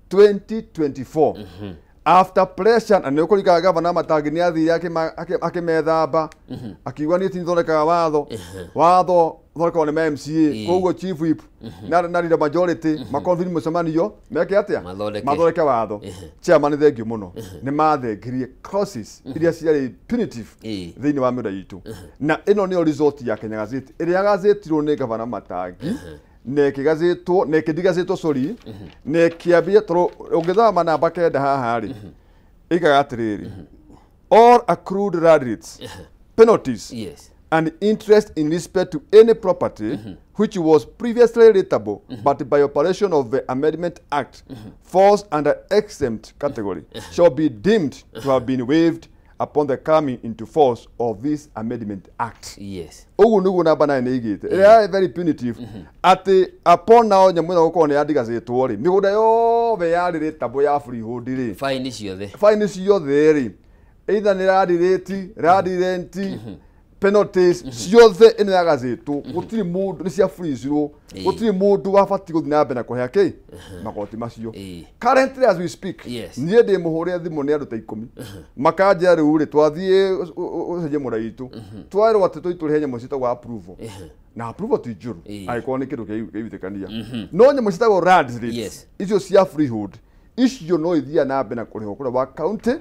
2024. After pressure na nĩ ũkũrikaga gavana Matangi nĩ athire akĩmethamba akiuga niĩ tithondekaga watho watho thondekagwo nĩ MCA koguo chief whip na leader majority maconvene mũcemanio meke atĩa mathondeke watho. Chairman thengiũ mũno nĩ mathengirie clauses iria ciarĩ punitive thĩinĩ wa mĩũnda itũ, na ĩno nĩyo result ya Kenya Gazette ĩrĩa gazetirwo nĩ gavana Matangi na ĩkĩgazetwo na ĩkĩndigazetwo sorry na ĩkĩambia tondũ ũngĩthoma namba 9 haha rĩ ĩigaga atĩrĩrĩ all accrued land rates penalties and interest in respect to any property which was previously rateable but by operation of the Amendment Act falls under exempt category shall be deemed to have been waived upon the coming into force of this Amendment Act. Yes. Ũguo nĩguo namba 9 ĩigĩte. Ĩrĩa very punitive atĩ upon nao nyamũ ĩno gũkorwo nĩ yandigazetwo rĩ mĩgũnda yothe yarĩ rateable ya freehold rĩ fine ciothe fine ciothe rĩ either nĩ land rate, land rent, penalties ciothe ĩno yagazetwo gũtirĩ mũndũ nĩ cia freezirwo gũtirĩ mũndũ wabatiĩ gũthiĩ na mbere na kũrĩha kĩ magoti macio. Currently as we speak niĩ ndĩ mũhũre thimũ nĩ andũ ta 10 makanjĩra rĩu rĩ twathiĩ ũcenjie mũra itũ twerwo atĩ tũitũrĩhe nyamũ ciĩtagwo approval na approval ti njũru angĩkorwo nĩ kĩndũ kĩaitĩkania no nyamũ ciĩtagwo land rates icio cia freehold icio no ithiaga na mbere na kũrĩhwo kũrĩa wa county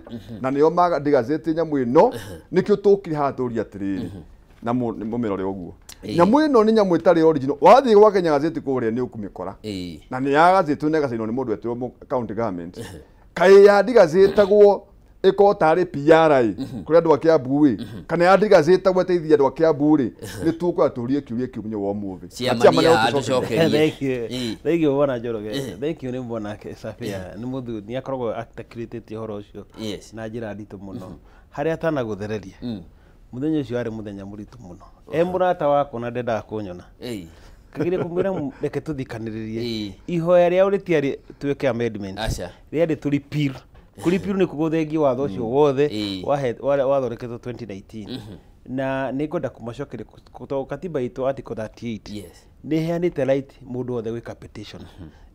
na nĩo mandigazĩtie nyamũ ĩno nĩkĩo tũkire haha tũrie atĩrĩrĩ na mũmĩrore ũguo nyamũ ĩno nĩ nyamũ ĩtarĩ original wathiĩ gwa Kenya Gazette kũrĩa nĩ ũkũmĩkora na nĩ yagazetwo na ĩgacainwo nĩ mũndũ etĩrwo county government kaĩ yandigazetagwo ĩkorwo tarĩ PR kũrĩ andũ a Kiambu ĩ kana yandigazetagwo ĩteithie andũ a Kiambu rĩ nĩ tũkwenda tũrie kĩũria kĩu mũthenya wa ũmũthĩ. Thank you bwana Njoroge, thank you nĩ bwana Safia nĩ mũthuri nĩ akoragwo articulate ũhoro ũcio na njĩra nditũ mũno harĩa atanagũthereria mũthenya ũcio warĩ mũthenya mũritũ mũno e mũrata wakwa na ndendaga kũnyona kagire kumwira reke tuthikanĩrĩrie ihoya rĩao rĩtiarĩ twĩke amendment rĩarĩ tũ repeal kũrepeal nĩ kũgũthengia watho ũcio wothe wathondeketwo 2019 na nĩ ngwenda kũmacokeria tondũ katiba itũ article 38 nĩ ĩheanĩte right mũndũ wothe gwĩka petition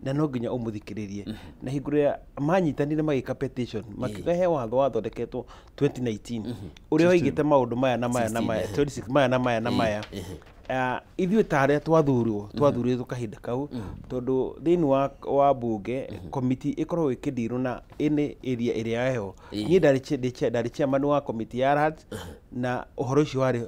na no nginya ũmũthikĩrĩrie na hingo ĩrĩa manyitanire magĩka petition makiuga he watho wathondeketwo 2019 ũrĩa waigĩte maũndũ maya na maya na maya 26 maya na maya na maya ithuĩ ta arĩa twathurirwo kahinda kau tondũ thĩinĩ wa bunge komiti ĩkoragwo ĩkĩndirwo na ĩnĩ area ĩrĩa yaheho niĩ ndarĩ chairman wa komiti ya RAD na ũhoro ũcio warĩ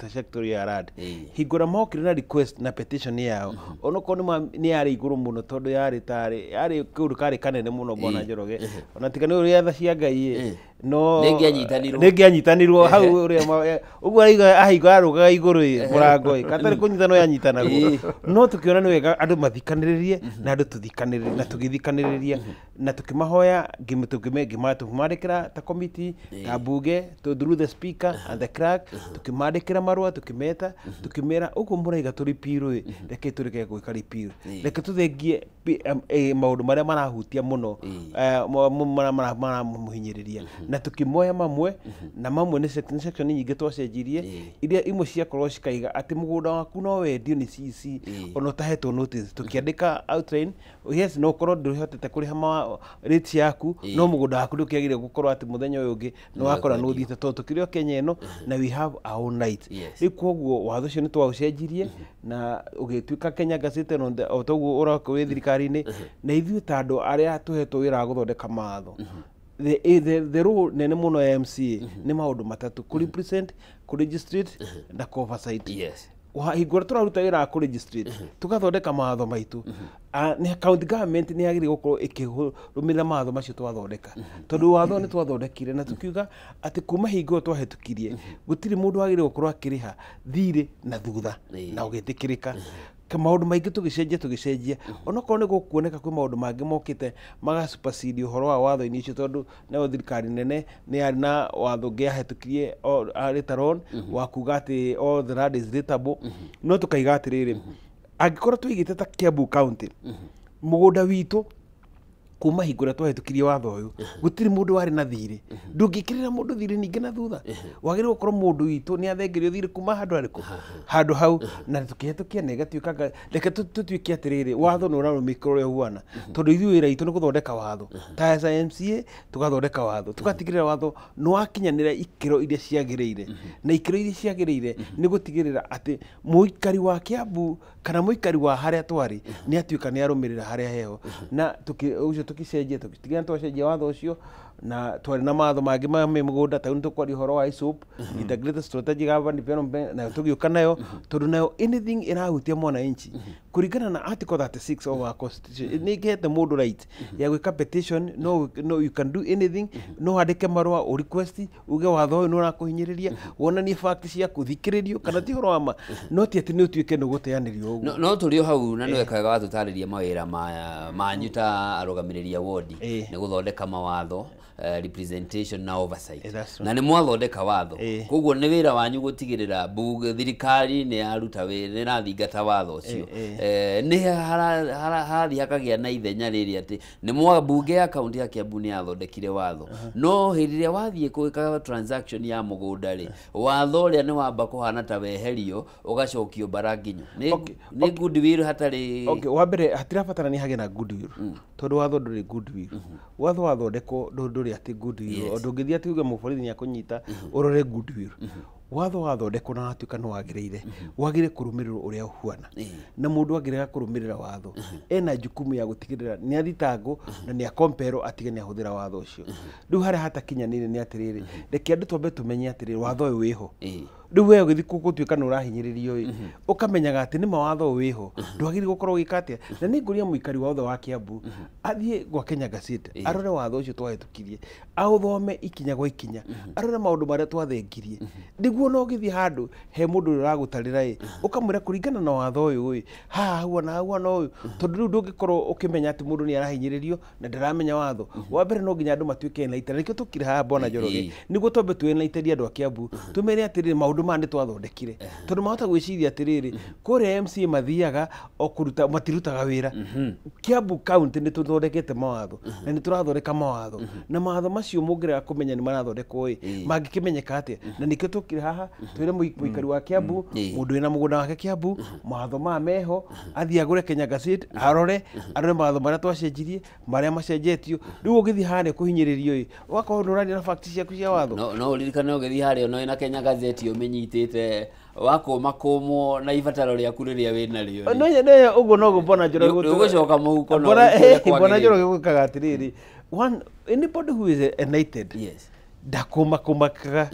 sector ya RAD hingo ĩrĩa mokire na request na petition yao onokorwo nĩ yarĩ igũrũ mũno tondũ yarĩ tarĩ yarĩ kĩũndũ karĩ kanene mũno bwana Njoroge ona tiga nĩ ũrĩa tha cia Ngai no nĩngĩanyitanirwo hau ũrĩa ũguo ahingo arũgaga igũrũ mũrango katarĩ kũnyitanwo yanyitanagwo no tũkĩona nĩ wega andũ mathikanĩrĩrie na andũ tũthikanĩrĩrie na tũgĩthikanĩrĩria na tũkĩmahoya tũkĩmandĩkĩra ta komiti ta bunge through the speaker and the clerk tũkĩmandĩkĩra marũa tũkĩmeta tũkĩmera ũguo mũraiga tũ repeal ĩ reke tũreke gwĩka repeal reke tũthengie maũndũ marĩa marahutia mũno maramũhinyĩrĩria na tũkĩmoya mamwe na mamwe nĩ section nyingĩ twacenjirie iria imwe ciakorwo cikaiga atĩ mũgũnda waku no wendio nĩ CC ona ũtahetwo notice tũkĩandĩka outline yes no ũkorwo ndũhotete kũrĩha rate yaku no mũgũnda waku ndũkĩagĩrĩire gũkorwo atĩ mũthenya ũyũ ũngĩ nĩ wakora nĩ ũthiĩte tondũ tũkĩrĩ o Kenya ĩno na we have our own right rĩu koguo watho ũcio nĩ twaũcenjirie na ũgĩtuĩka Kenya Gazette o toguo ũroka wĩ thirikari-inĩ na ithuĩ ta andũ arĩa tũhetwo wĩra wa gũthondeka mawatho the role nene mũno ya MCA nĩ maũndũ matatũ kũ represent kũ registrate na kũ oversight. Hingo ĩrĩa tũraruta wĩra wa kũ registrate tũgathondeka mawatho maitũ county government nĩ yagĩrĩire gũkorwo ĩkĩrũmĩrĩra mawatho macio twathondeka tondũ watho nĩ twathondekire na tukiuga atĩ kuma hingo ĩyo twahĩtũkirie gũtirĩ mũndũ wagĩrĩire gũkorwo akĩrĩha thirĩ na thutha na ũgĩtĩkĩrĩka maũndũ maingĩ tũgĩcenjia onokorwo nĩ gũkuoneka kwĩ maũndũ mangĩ mokĩte magasupersede ũhoro wa watho-inĩ ũcio tondũ nayo thirikari nene nĩ yarĩ na watho ũngĩ yahĩtũkirie later on wa kuga atĩ all the land is rateable no tũkaiga atĩrĩrĩ angĩkorwo tũigĩte ta Kiambu County mũgũnda witũ Kuma hingo ĩrĩa twahĩtũkirie watho ũyũ gũtirĩ mũndũ warĩ na thirĩ. Ndũngĩkĩrĩra mũndũ thirĩ ningĩ na thutha. Wagĩrĩirwo gũkorwo mũndũ witũ nĩ athengerio thirĩ kuma handũ harĩkũ, handũ hau, na tũkĩhĩtũkia na ĩgatuĩka. Reke tũtuĩke atĩrĩrĩ, watho nĩ ũrarũmĩkĩra ũrĩa ũhuana, tondũ ithuĩ wĩra witũ nĩ gũthondeka watho. Ta as a MCA tũgathondeka watho, tũgatigĩrĩra watho nĩ wakinyanĩra ikĩro iria ciagĩrĩire, na ikĩro iria ciagĩrĩire nĩ gũtigĩrĩra atĩ mũikari wa Kiambu kana mũikari wa harĩa twarĩ nĩ atuĩka nĩ arũmĩrĩra harĩa heho. Na ũcio tũkĩcenjia, tũgĩtigĩrĩra twacenjia watho ũcio, na twarĩ na mawatho mangĩ ma mĩgũnda. Ta rĩu nĩ tũkwaria ũhoro wa ISOP, Integrated Strategic Urban Development, nayo tũgĩũka nayo, tondũ nayo anything ĩrahutia mwananchi kũringana na article 36 of our constitution nĩ ĩhete mũndũ right ya gwĩka petition. No, no, you can do anything. No wandĩke marũa ũ request uge watho ũyũ nĩ ũrakũhinyĩrĩria, wonanie fact ciaku, thikĩrĩrio kana ti ũhoro wa ma, no ti atĩ nĩ ũtuĩke nĩ ũgũteanĩrio ũguo. No tũrĩ o hau na nĩ wega watũtarĩria mawĩra manyu ta arũgamĩrĩri a wodi, nĩ gũthondeka mawatho, representation na oversight. That's right. Na nĩ mwathondeka watho, koguo nĩ wĩra wanyu gũtigĩrĩra bunge, thirikari nĩ yaruta wĩra, nĩ ĩrathingata watho ũcio. Nĩ harathiĩ hakagĩa na ithenya rĩrĩ atĩ nĩ mwa bunge ya kaunti ya Kiambu nĩ yathondekire watho, no hĩndĩ ĩrĩa wathiĩ gwĩka transaction ya mũgũnda rĩ, watho ũrĩa nĩ wamba kũhana ta weherio ũgacokio mbara nginyo nĩ nĩ goodwill hatarĩ. Okay, wa mbere hatirabatarania hagĩe na goodwill, tondũ watho ndũrĩ goodwill. Watho wathondekwo ndũrĩ atĩ goodwill. Ndũngĩthiĩ atĩ uge mũborithi nĩ akũnyita ũrore goodwill. Watho wathondekwo na watuĩka nĩ wagĩrĩire, wagĩrĩire kũrũmĩrĩrwo ũrĩa ũhuana, na mũndũ angĩrega kũrũmĩrĩra watho ena jukumu ya gũtigĩrĩra nĩ athitangwo na nĩ akomperwo atige nĩ ahũthĩra watho ũcio. Rĩu harĩa hatakinyanĩire nĩ atĩrĩrĩ, reke andũ twambe tũmenye atĩrĩrĩ, watho ũyũ wĩho. Rĩu we ũgĩthiĩ gũtuĩka nĩ ũrahinyĩrĩrio ĩ, ũkamenyaga atĩ nĩma watho ũyũ wĩho, ndwagĩrĩirwo gũkorwo ũgĩka atĩa. Na nĩ ngũria mũikari wothe wa Kiambu athiĩ gwa Kenya Gazette, arore watho ũcio twahĩtũkirie, aũthome ikinya gwa ikinya, arore maũndũ marĩa twathengirie, nĩguo no ũgĩthiĩ handũ he mũndũ ũrĩa ũragũtarĩra ĩ, ũkamwĩra kũringana na watho ũyũ ĩ, haha huana huana ũyũ, tondũ rĩu ndũngĩkorwo ũkĩmenya atĩ mũndũ nĩ arahinyĩrĩrio na ndaramenya watho. Wa mbere no nginya andũ matuĩke enlightened. Nĩkĩo tũkire haha, bwana Njoroge, nĩguo twambe twĩ enlighten andũ a Kiambu, tũmere atĩrĩrĩ, maũndũ maya nĩ twathondekire, tondũ mahota gwĩciria atĩrĩrĩ, kũrĩa MCA mathiaga o kũruta, matirutaga wĩra. Kiambu County nĩ tũthondekete mawatho na nĩ tũrathondeka mawatho, na mawatho macio mũngĩrega kũmenya nĩ marathondekwo ĩ, mangĩkĩmenyeka atĩa? Na nĩkĩo tũkire haha twĩre mũikari wa Kiambu, mũndũ wĩna mũgũnda wake Kiambu, mawatho maya meho, athiĩ agũre Kenya Gazette, arore mawatho marĩa twacenjirie, marĩa macenjetio. Rĩu ũgĩthiĩ harĩa kũhinyĩrĩrio ĩ, ũgakorwo nĩ ũraria na fact ciaku cia watho. No ũririkane ũgĩthiĩ harĩa no ĩna Kenya Gazette ũmĩnyitĩte, wakũma kũmwo na ibataro rĩaku rĩrĩa wĩnarĩo rĩ. No ũguo noguo bwana Njoroge. Nĩ ũgũcoka mũhuko na Bwana ũrute ũrĩa bwana kwagĩrĩire. Njoroge gwĩkaga atĩrĩrĩ, one anybody who is enlightened ndakũmakũmakaga,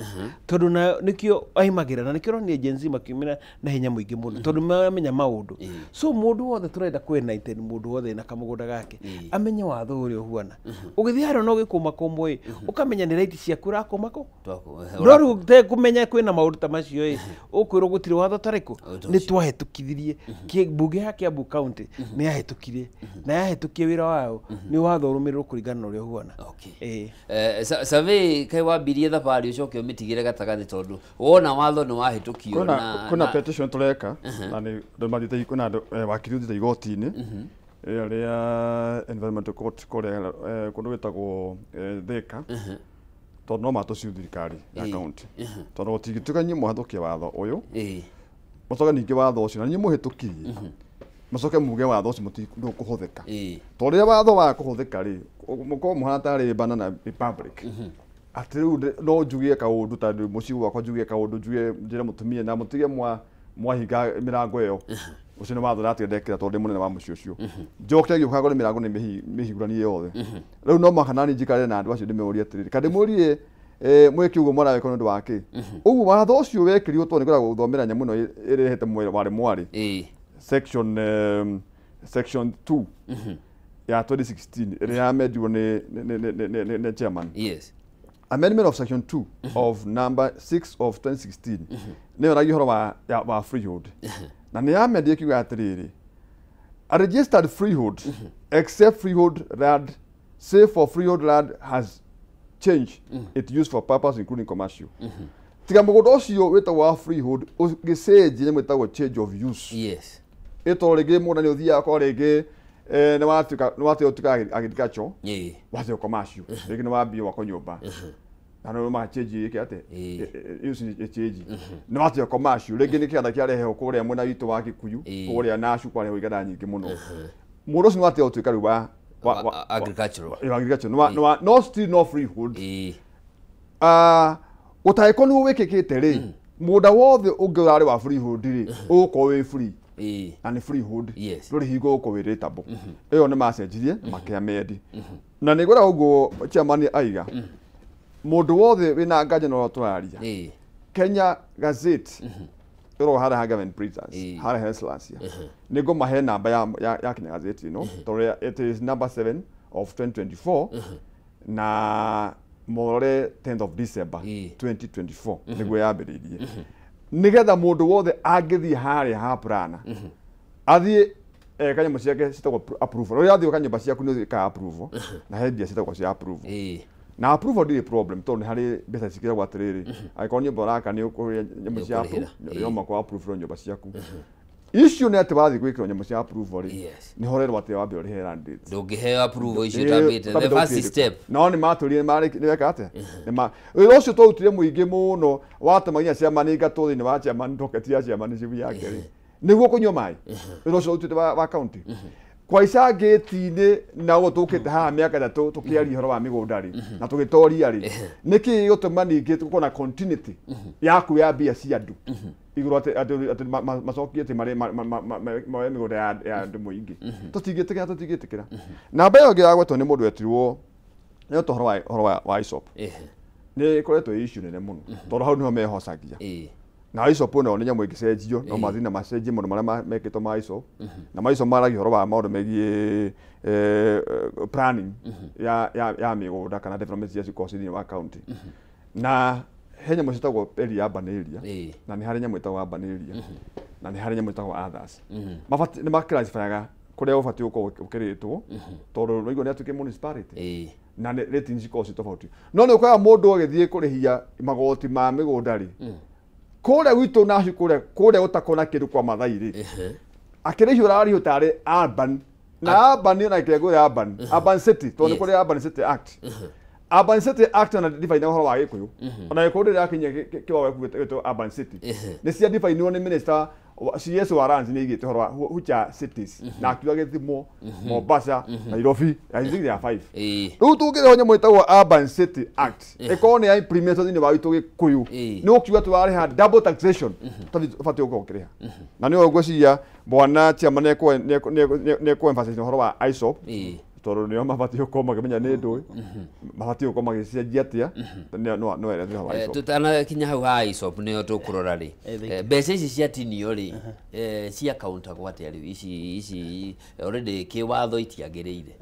tondũ na nĩkĩo aimagĩra, na nĩkĩo ũronire Gen Z makiumĩra na hinya mũingĩ mũno, tondũ maramenya maũndũ. So mũndũ wothe tũrenda kũ enlighten mũndũ wothe na kamũgũnda gake amenye watho ũrĩa ũhuana. Ũgĩthiĩ harĩa no gĩkũmakũmwo ĩ, ũkamenya nĩ right ciaku ũrakũmakũ. No rĩu tekũmenya kwĩna maũndũ ta macio ĩ, ũkwĩrwo gũtirĩ watho tarĩkũ. Ũndũ Nĩ ũcio. twahĩtũkithirie. Mbunge ya Kiambu County nĩ yahĩtũkirie na yahĩtũkia wĩra wayo nĩ watho ũrũmĩrĩrwo kũringana na ũrĩa ũhuana. Okay. Survey kaĩ wambirie thabarĩ ũcoke ũmĩtigĩre gatagatĩ, tondũ wona watho nĩ wahĩtũkio? Kwĩna kwĩna petition tũreka na nĩ andũ mathiĩte, kwĩna andũ wakiri ũthiĩte igoti-inĩ rĩrĩa rĩa environmental court kũrĩa kũndũ gwĩtagwo Thika, tondũ no matũciu thirikari ya county, tondũ gũtingĩtuĩka inyuĩ mũhĩtũkie watho ũyũ, mũcoke ningĩ watho ũcio na inyuĩ mũhĩtũkirie, mũcoke muge watho ũcio ndũkũhũthĩka. Tondũ rĩrĩa watho wa kũhũthĩka rĩ, mũkorwo mũhana tarĩ banana republic, atĩ rĩu no njugie kaũndũ ta ndĩ mũciĩ gwakwa, njugie kaũndũ, njuge njĩre mũtumia na mũtige mwahinga mĩrango ĩyo, ũcio nĩ watho ndatiga ndekĩra tondũ ndĩ mũnene wa mũciĩ ũcio, njoke ngĩũka ngore mĩrango nĩ mĩhingũranie yothe. Rĩu no mũhaka nani njikare na andũ acio ndĩmeũrie atĩrĩrĩ, kana ndĩmũrie mwĩke ũguo mũrawĩka nĩ ũndũ wa kĩ? Ũguo watho ũcio wekĩrirwo tondũ nĩngwenda gũthomera nyamũ ĩno ĩrehete warĩ mwarĩ section 2 ya 2016 ĩrĩa yamendirwo nĩ chairman. Amendment of section 2 of number 6 of 2016 nĩyo ĩragia ũhoro wa freehold, na nĩ yamendire kiuga atĩrĩrĩ, a registered freehold except freehold land, save for freehold land has changed it used for purpose including commercial. Tiga mũgũnda ũcio wĩtagwo wa freehold ũgĩcenjia nyamũ ĩtagwo change of use, ĩtoro rĩngĩ mũgũnda nĩ ũthiaga kwa rĩngĩ nĩ watuĩka nĩ watuĩka agriculture wathiĩ commercial rĩngĩ nĩ wambia wako nyũmba na no ma change yake ate use ni change no ati commercial rĩngĩ nĩ kĩanda kĩarehwo kũrĩa mwena witũ wa Kikuyu kũrĩa Nashu kwarehwo iganda nyingĩ mũno mũndũ ũcio no atĩ ũtuĩka rĩu wa agricultural agriculture no no still no freehold ũtangĩkorwo nĩguo wĩkĩkĩte rĩ mũgũnda wothe ũngĩ ũrarĩ wa freehold rĩ ũgũkorwo wĩ free na nĩ freehold ndũrĩ hingo ũgũkorwo wĩ rateable ĩyo nĩ macenjirie makĩamendi na nĩ ngwenda ũguo chairman aiga mũndũ wothe wĩna nganja na ũrĩa tũraria Kenya Gazette ĩrorwo harĩa ha Government Printers harĩa Helsinki nĩ ngũmahe namba ya Kenya Gazette ĩno tondũ it is number 7 of 2024 na morore 10th of December 2024 nĩguo yambĩrĩirie nĩgetha mũndũ wothe angĩthiĩ harĩa ha plana athiĩ eka nyamũ ciake citagwo approval ũrĩa athiĩ ũka nyũmba ciaku nĩ ũkaga approval na he mbia citagwo cia approval na approval ndĩrĩ problem tondũ nĩ harĩ mbeca cikĩragwo atĩrĩrĩ angĩkorwo nyũmba ũraka nĩ ũkũrĩa nyamũ cia approval no mũhaka approve nyũmba ciaku icio nĩ atĩ wathiĩ gwĩkĩrwo nyamũ cia approval rĩ nĩ horerwo atĩ wambe ũrĩhe land rates ndũngĩheo approval icio ũtambĩte the first step no nĩ matũrire nĩ weka atĩa wĩra ũcio twautire mũingĩ mũno watũma nginya chairman ingatwo thĩinĩ wa chairman docket ya chairman cibu yake rĩ nĩguo kũnyua maĩ wĩra ũcio twautire wa county kwaica ngĩti-inĩ na ũguo tũkĩte haha mĩaka ĩtatũ tũkĩaria ũhoro wa mĩgũnda rĩ na tũgĩtoria rĩ nĩkĩ gĩgũtũma ningĩ tũkorwo na continuity yaku ya mbia cia andũ igũrũ atĩ macokie atĩ moe mĩgũnda ya andũ mũingĩ tũtingĩtĩkĩra tũtingĩtĩkĩra namba ĩyo ĩngĩ yagwetwo nĩ mũndũ wetirwo nĩ ũhoro wa ISOP nĩ ĩkoretwo ĩ issue nene mũno tondũ hau nĩho mehocagia na ISOP nayo nĩ nyamũ ĩngĩcenjio no mathiĩ na macenjie maũndũ marĩa mekĩtwo ma ISOP na ma ISOP maragia ũhoro wa maũndũ megiĩ planning ya mĩgũnda kana development cia cikorwo thĩinĩ wa county na he nyamũ ciĩtagwo area urban area na nĩ harĩ nyamũ ĩtagwo urban area na nĩ harĩ nyamũ ĩtagwo others nĩ makĩclassifyaga kũrĩa ũbatiĩ gũkorwo ũkĩrĩtwo tondũ ũraigua nĩ atuĩke municipality na rating cikorwo ci tofauti no nĩ ũkoraga mũndũ agĩthiĩ kũrĩhia magoti ma mĩgũnda rĩ kũrĩa gwitũ Nashu kũrĩa gũtakorwo na kĩndũ kwa Mathai rĩ akĩrĩhio ũrarĩhio tarĩ urban na urban ona kĩrĩa kũrĩa urban urban city tondũ nĩ kũrĩ Urban City Act Urban City Act ona define ũhoro wa Gĩkũyũ ona Gĩkũyũ ndĩrakinyia kĩwango gĩtwo urban city nĩ cia definirwo nĩ minister CS wa lands nĩ aigĩte ũhoro wa which are cities na akiuga Gĩthimo Mombasa Nairobi I think there are 5 rĩu tũngĩreho nyamũ ĩtagwo Urban City Act ĩkorwo nĩ ya implement thĩinĩ wa witũ Gĩkũyũ nĩ ũkiuga tũrarĩha double taxation tũbatiĩ gũkorwo ũkĩrĩha na nĩyo ngwĩciria bwana chairman nĩ ekũ emphasize ũhoro wa ISOP tondũ nĩo mabatiĩ gũkorwo makĩmenya nĩ ndũĩ mabatiĩ gũkorwo magĩcenjia atĩa no erethe ũhoro wa ISOP tutanakinya hau ha ISOP nĩyo tũkũrora rĩ mbeca ici ciatinio rĩ ciakauntagwo atĩa rĩu ici already kĩwatho itiagĩrĩire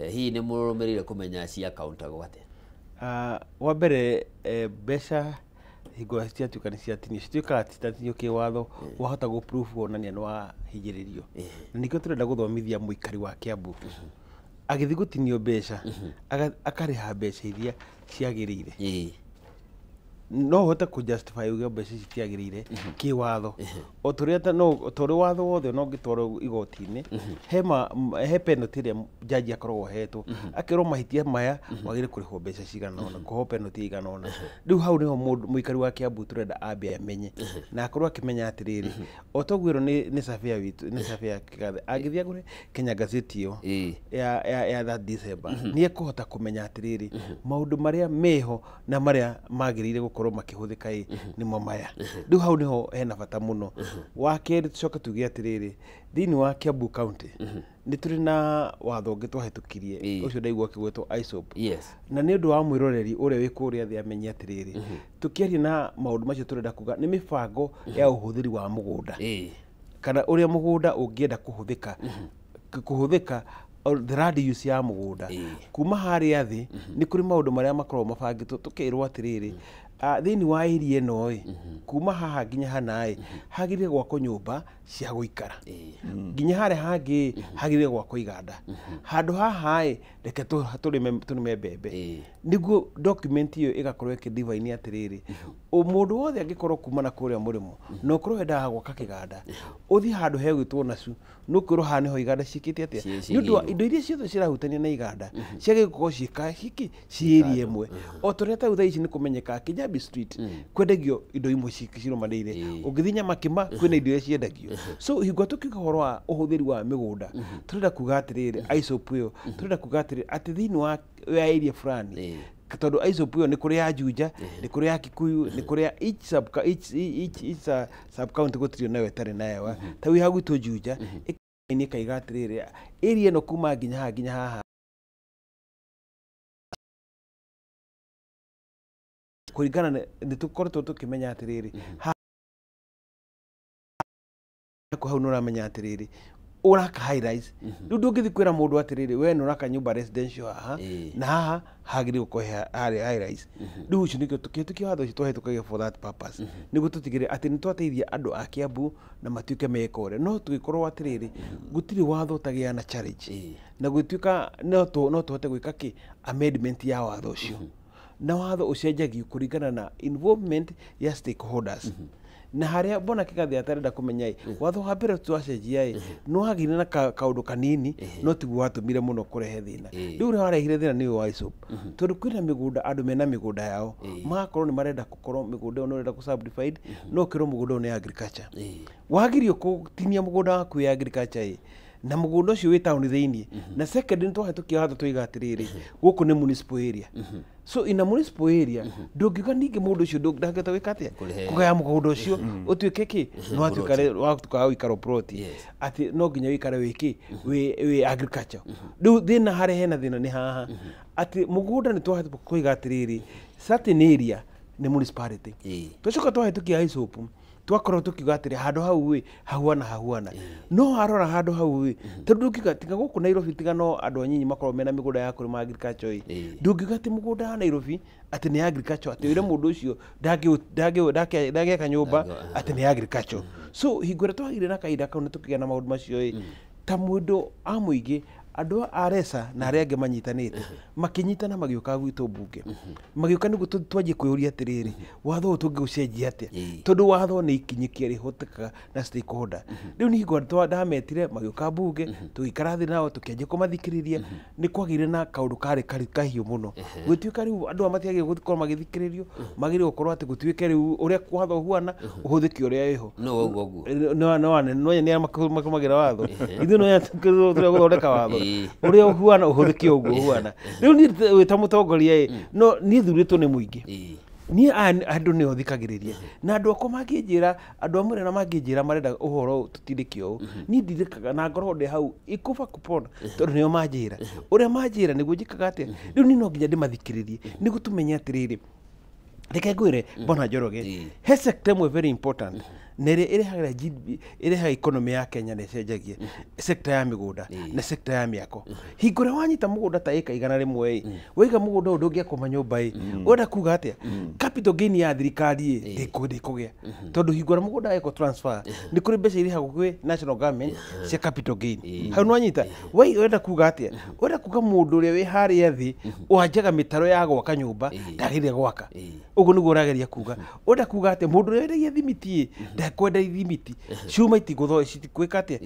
hihi nĩ mũrũmĩrĩire kũmenya ciakauntagwo atĩa wa mbere mbeca hingo ciatuĩka nĩ ciatinio cituĩkaga citatinio kĩwatho wahota gũ proof wonania nĩ wahinyĩrĩrio na nĩkĩo tũrenda gũthomithia mũikari wa Kiambu agĩthiĩ gũtinio mbeca akarĩha mbeca iria ciagĩrĩire no ũhote kũ justify uge mbeca ici citiagĩrĩire kĩwatho o tũrĩa no tũrĩ watho wothe no ũngĩtwarwo igoti-inĩ he penalty ĩrĩa jaji akoragwo ahetwo akerwo mahĩtia maya wagĩrĩire kũrĩhwo mbeca cigana ũna kũheo penalty igana ũna rĩu hau nĩho mũndũ mũikari wa Kiambu tũrenda ambe amenye na akorwo akĩmenya atĩrĩrĩ o toguo ĩrwo nĩ surveyor witũ nĩ surveyor Kĩgathe angĩthiĩ agũre Kenya Gazette ĩyo ya that December nĩ ekũhota kũmenya atĩrĩrĩ maũndũ marĩa meho na marĩa magĩrĩire gũkorwo makĩhũthĩka ĩ nĩmo maya rĩu hau nĩho hena bata mũno wa kerĩ tũcoke tuge atĩrĩrĩ thĩinĩ wa Kiambu County nĩ tũrĩ na watho ũngĩ twahĩtũkirie ũcio ndaigua ũkĩgwetwo ISOP na nĩ ũndũ wa mwĩroreri ũrĩa wĩ kũrĩa thĩ amenye atĩrĩrĩ tũkĩaria na maũndũ macio tũrenda kuga nĩ mĩbango ya ũhũthĩri wa mũgũnda kana ũrĩa mũgũnda ũngĩenda kũhũthĩka kũhũthĩka the land use ya mũgũnda kuma harĩa thĩ nĩ kũrĩ maũndũ marĩa makoragwo mabangĩtwo tũkerwo atĩrĩrĩ Thĩinĩ wa area ĩno ĩ, kuma haha nginya hana ĩ, hagĩrĩire gwakwo nyũmba cia gũikara, nginya harĩa hangĩ hagĩrĩire gwakwo iganda, handũ haha ĩ reke tũrĩme mbembe. Nĩguo document ĩyo ĩgakorwo ĩkĩdivine atĩrĩrĩ, mũndũ wothe angĩkorwo kuma na kũrĩa mũrĩmo na ũkorwo wendaga gwaka kĩganda, ũthiĩ handũ hegwĩtwo Nasu, nũkwĩrwo haha nĩho iganda ciĩkĩte atĩa, nĩ ũndũ wa indo iria ciothe cirahutania na iganda ciagĩrĩirwo gũkorwo ciĩ area ĩmwe. O ta ũrĩa ta rĩu thaa ici nĩ kũmenyeka Kijabi Street kwendagio indo imwe cirũmanĩrĩire, ũngĩthiĩ Nyamakima kwĩna indo iria ciendagio. So hingo tũkiuga ũhoro wa ũhũthĩri wa mĩgũnda, tũrenda kuga atĩrĩrĩ, ISOP ĩyo tũrenda kuga atĩrĩrĩ atĩ thĩinĩ wa area fulani, tondũ ISOP ĩyo nĩ kũrĩ ya Juja, nĩ kũrĩ ya Kikuyu, nĩ kũrĩ ya each sub each each each sub county gũtirĩ nayo ĩtarĩ nayo. Ta wĩ hau gwitũ Juja nĩ ĩkaiga atĩrĩrĩ, area ĩno kuma nginya haha nginya haha kũringana nĩ tũkoretwo tũkĩmenya atĩrĩrĩ hau nĩ ũramenya atĩrĩrĩ ũraka high rise. Rĩu ndũngĩthiĩ kwĩra mũndũ atĩrĩrĩ we nĩ ũraka nyũmba residential haha na haha hagĩrĩirwo gũkorwo harĩ high rise. Rĩu ũcio nĩkĩo tũkĩhĩtũkia watho ũcio twahĩtũkagia for that purpose, nĩguo tũtigĩrĩre atĩ nĩ twateithia andũ a Kiambu na matuĩke meka ũrĩa. No tũgĩkorwo atĩrĩrĩ gũtirĩ watho ũtagĩaga na challenge, na gũtuĩka no tũhote gwĩka kĩ amendment ya watho ũcio, na watho ũcenjagio kũringana na involvement ya stakeholders. Na harĩa mbona Kĩgathĩ atarenda kũmenya ĩ, watho wa mbere twacenjia ĩ no wagĩire na kaũndũ kanini, no tiguo watũmire mũno kũrehe thĩna. Rĩu ũrĩa warehire thĩna nĩ ũyũ wa ISOP, tondũ kwĩna mĩgũnda andũ mena mĩgũnda yao magakorwo nĩ marenda gũkorwo mĩgũnda ĩyo nĩ ũrenda kũ subdivide, no ũkĩrwo mũgũnda ũyũ nĩ agriculture. Wagirio kũtinia mũgũnda waku wĩ agriculture ĩ, na mũgũnda ũcio wĩ taũni thĩinĩ. Na second nĩ twahĩtũkia watho twoiga atĩrĩrĩ gũkũ nĩ municipal area. So in a municipal area ndũngiuga ningĩ mũndũ ũcio ndangĩhota gwĩka atĩa kũgaya mũgũnda ũcio ũtuĩke kĩ nĩ watuĩka wa gũikara plot, atĩ no nginya ũikare wĩ kĩ wĩ agriculture. Rĩu thĩna harĩa hena thĩna nĩ haha atĩ mũgũnda nĩ twahĩtũka kũiga atĩrĩrĩ certain area nĩ municipality. Twacoka twahĩtũkia ISOP twakorwo tukiuga atĩrĩ handũ hau ĩ hahuana hahuana, no warora handũ hau ĩ tondũ ndũngiuga tiga gũkũ Nairobi tiga no andũ anyinyi makorwo mena mĩgũnda ya kũrĩma agriculture ĩ, ndũngiuga atĩ mũgũnda wa Nairobi atĩ nĩ agriculture, atĩ ũrĩa mũndũ ũcio ndangĩaka nyũmba atĩ nĩ agriculture. So hingo ĩrĩa twagĩire na kahinda kau nĩ tũkĩgĩa na maũndũ macio ĩ, ta mũndũ a mũingĩ andũ a Resa na arĩa angĩ manyitanĩte makĩnyitana magĩũka gwitũ mbunge, magĩũka nĩguo twanjie kwĩyũria atĩrĩrĩ watho ũyũ tũngĩũcenjia atĩa, tondũ watho nĩ ikinyĩkia rĩhũtĩkaga na stakeholder. Rĩu nĩ hingo ndametire magĩũka mbunge, tũgĩikara thĩ nao tũkĩanjia kũmathikĩrĩria. Nĩ kwagĩire na kaũndũ karĩ kahiũ mũno, gũtuĩka rĩu andũ aya matiagĩrĩirwo gũkorwo magĩthikĩrĩrio, magĩrĩirwo gũkorwo atĩ gũtuĩke rĩu ũrĩa watho ũhuana ũhũthĩke ũrĩa wĩho. No nĩ makũmagĩra watho, ithuĩ no tũrĩa gũthondeka watho ũrĩa ũhuana ũhũthĩke ũguo ũhuana. Rĩu niĩ wĩ ta mũtongoria ĩ, no niĩ thurĩtwo nĩ mũingĩ, niĩ andũ nĩo thikagĩrĩria, na andũ akwa mangĩnjĩra, andũ a Murera mangĩnjĩra marenda ũhoro tũtindĩke ũũ, niĩ ndirĩkaga na ngorwo ndĩ hau ikuba kupona, tondũ nĩo manjĩra ũrĩa manjĩra nĩguo njĩkaga atĩa. Rĩu niĩ no nginya ndĩmathikĩrĩrie nĩguo tũmenye atĩrĩrĩ, reke ngwĩre Bwana Njoroge, he sector ĩmwe very important na ĩrĩa ĩrehaga ĩrehaga economy ya Kenya na ĩcenjagia sector ya mĩgũnda na sector ya mĩako. Hingo ĩrĩa wanyita mũgũnda ta ĩka 100 ĩ, waiga mũgũnda ũyũ ndũngĩakwo manyũmba ĩ, ũrenda kuga atĩa? Capital gain ya thirikari ĩ ndĩkũgĩa, tondũ hingo ĩrĩa mũgũnda wekwo transfer nĩ kũrĩ mbeca irĩhagwo kwĩ national government cia capital gain. Hau nĩwanyita? Ũrenda kuga atĩa? Ũrenda kuga mũndũ ũrĩa wĩ harĩa thĩ wanjaga mĩtaro ya gwaka nyũmba ndagĩrĩire gwaka. Ũguo nĩguo ũrageria kuga. Ũrenda kuga atĩa? Mũndũ ũrĩa wendagia thimiti ĩ ndakwenda ithimiti, cuma itikwĩka atĩa,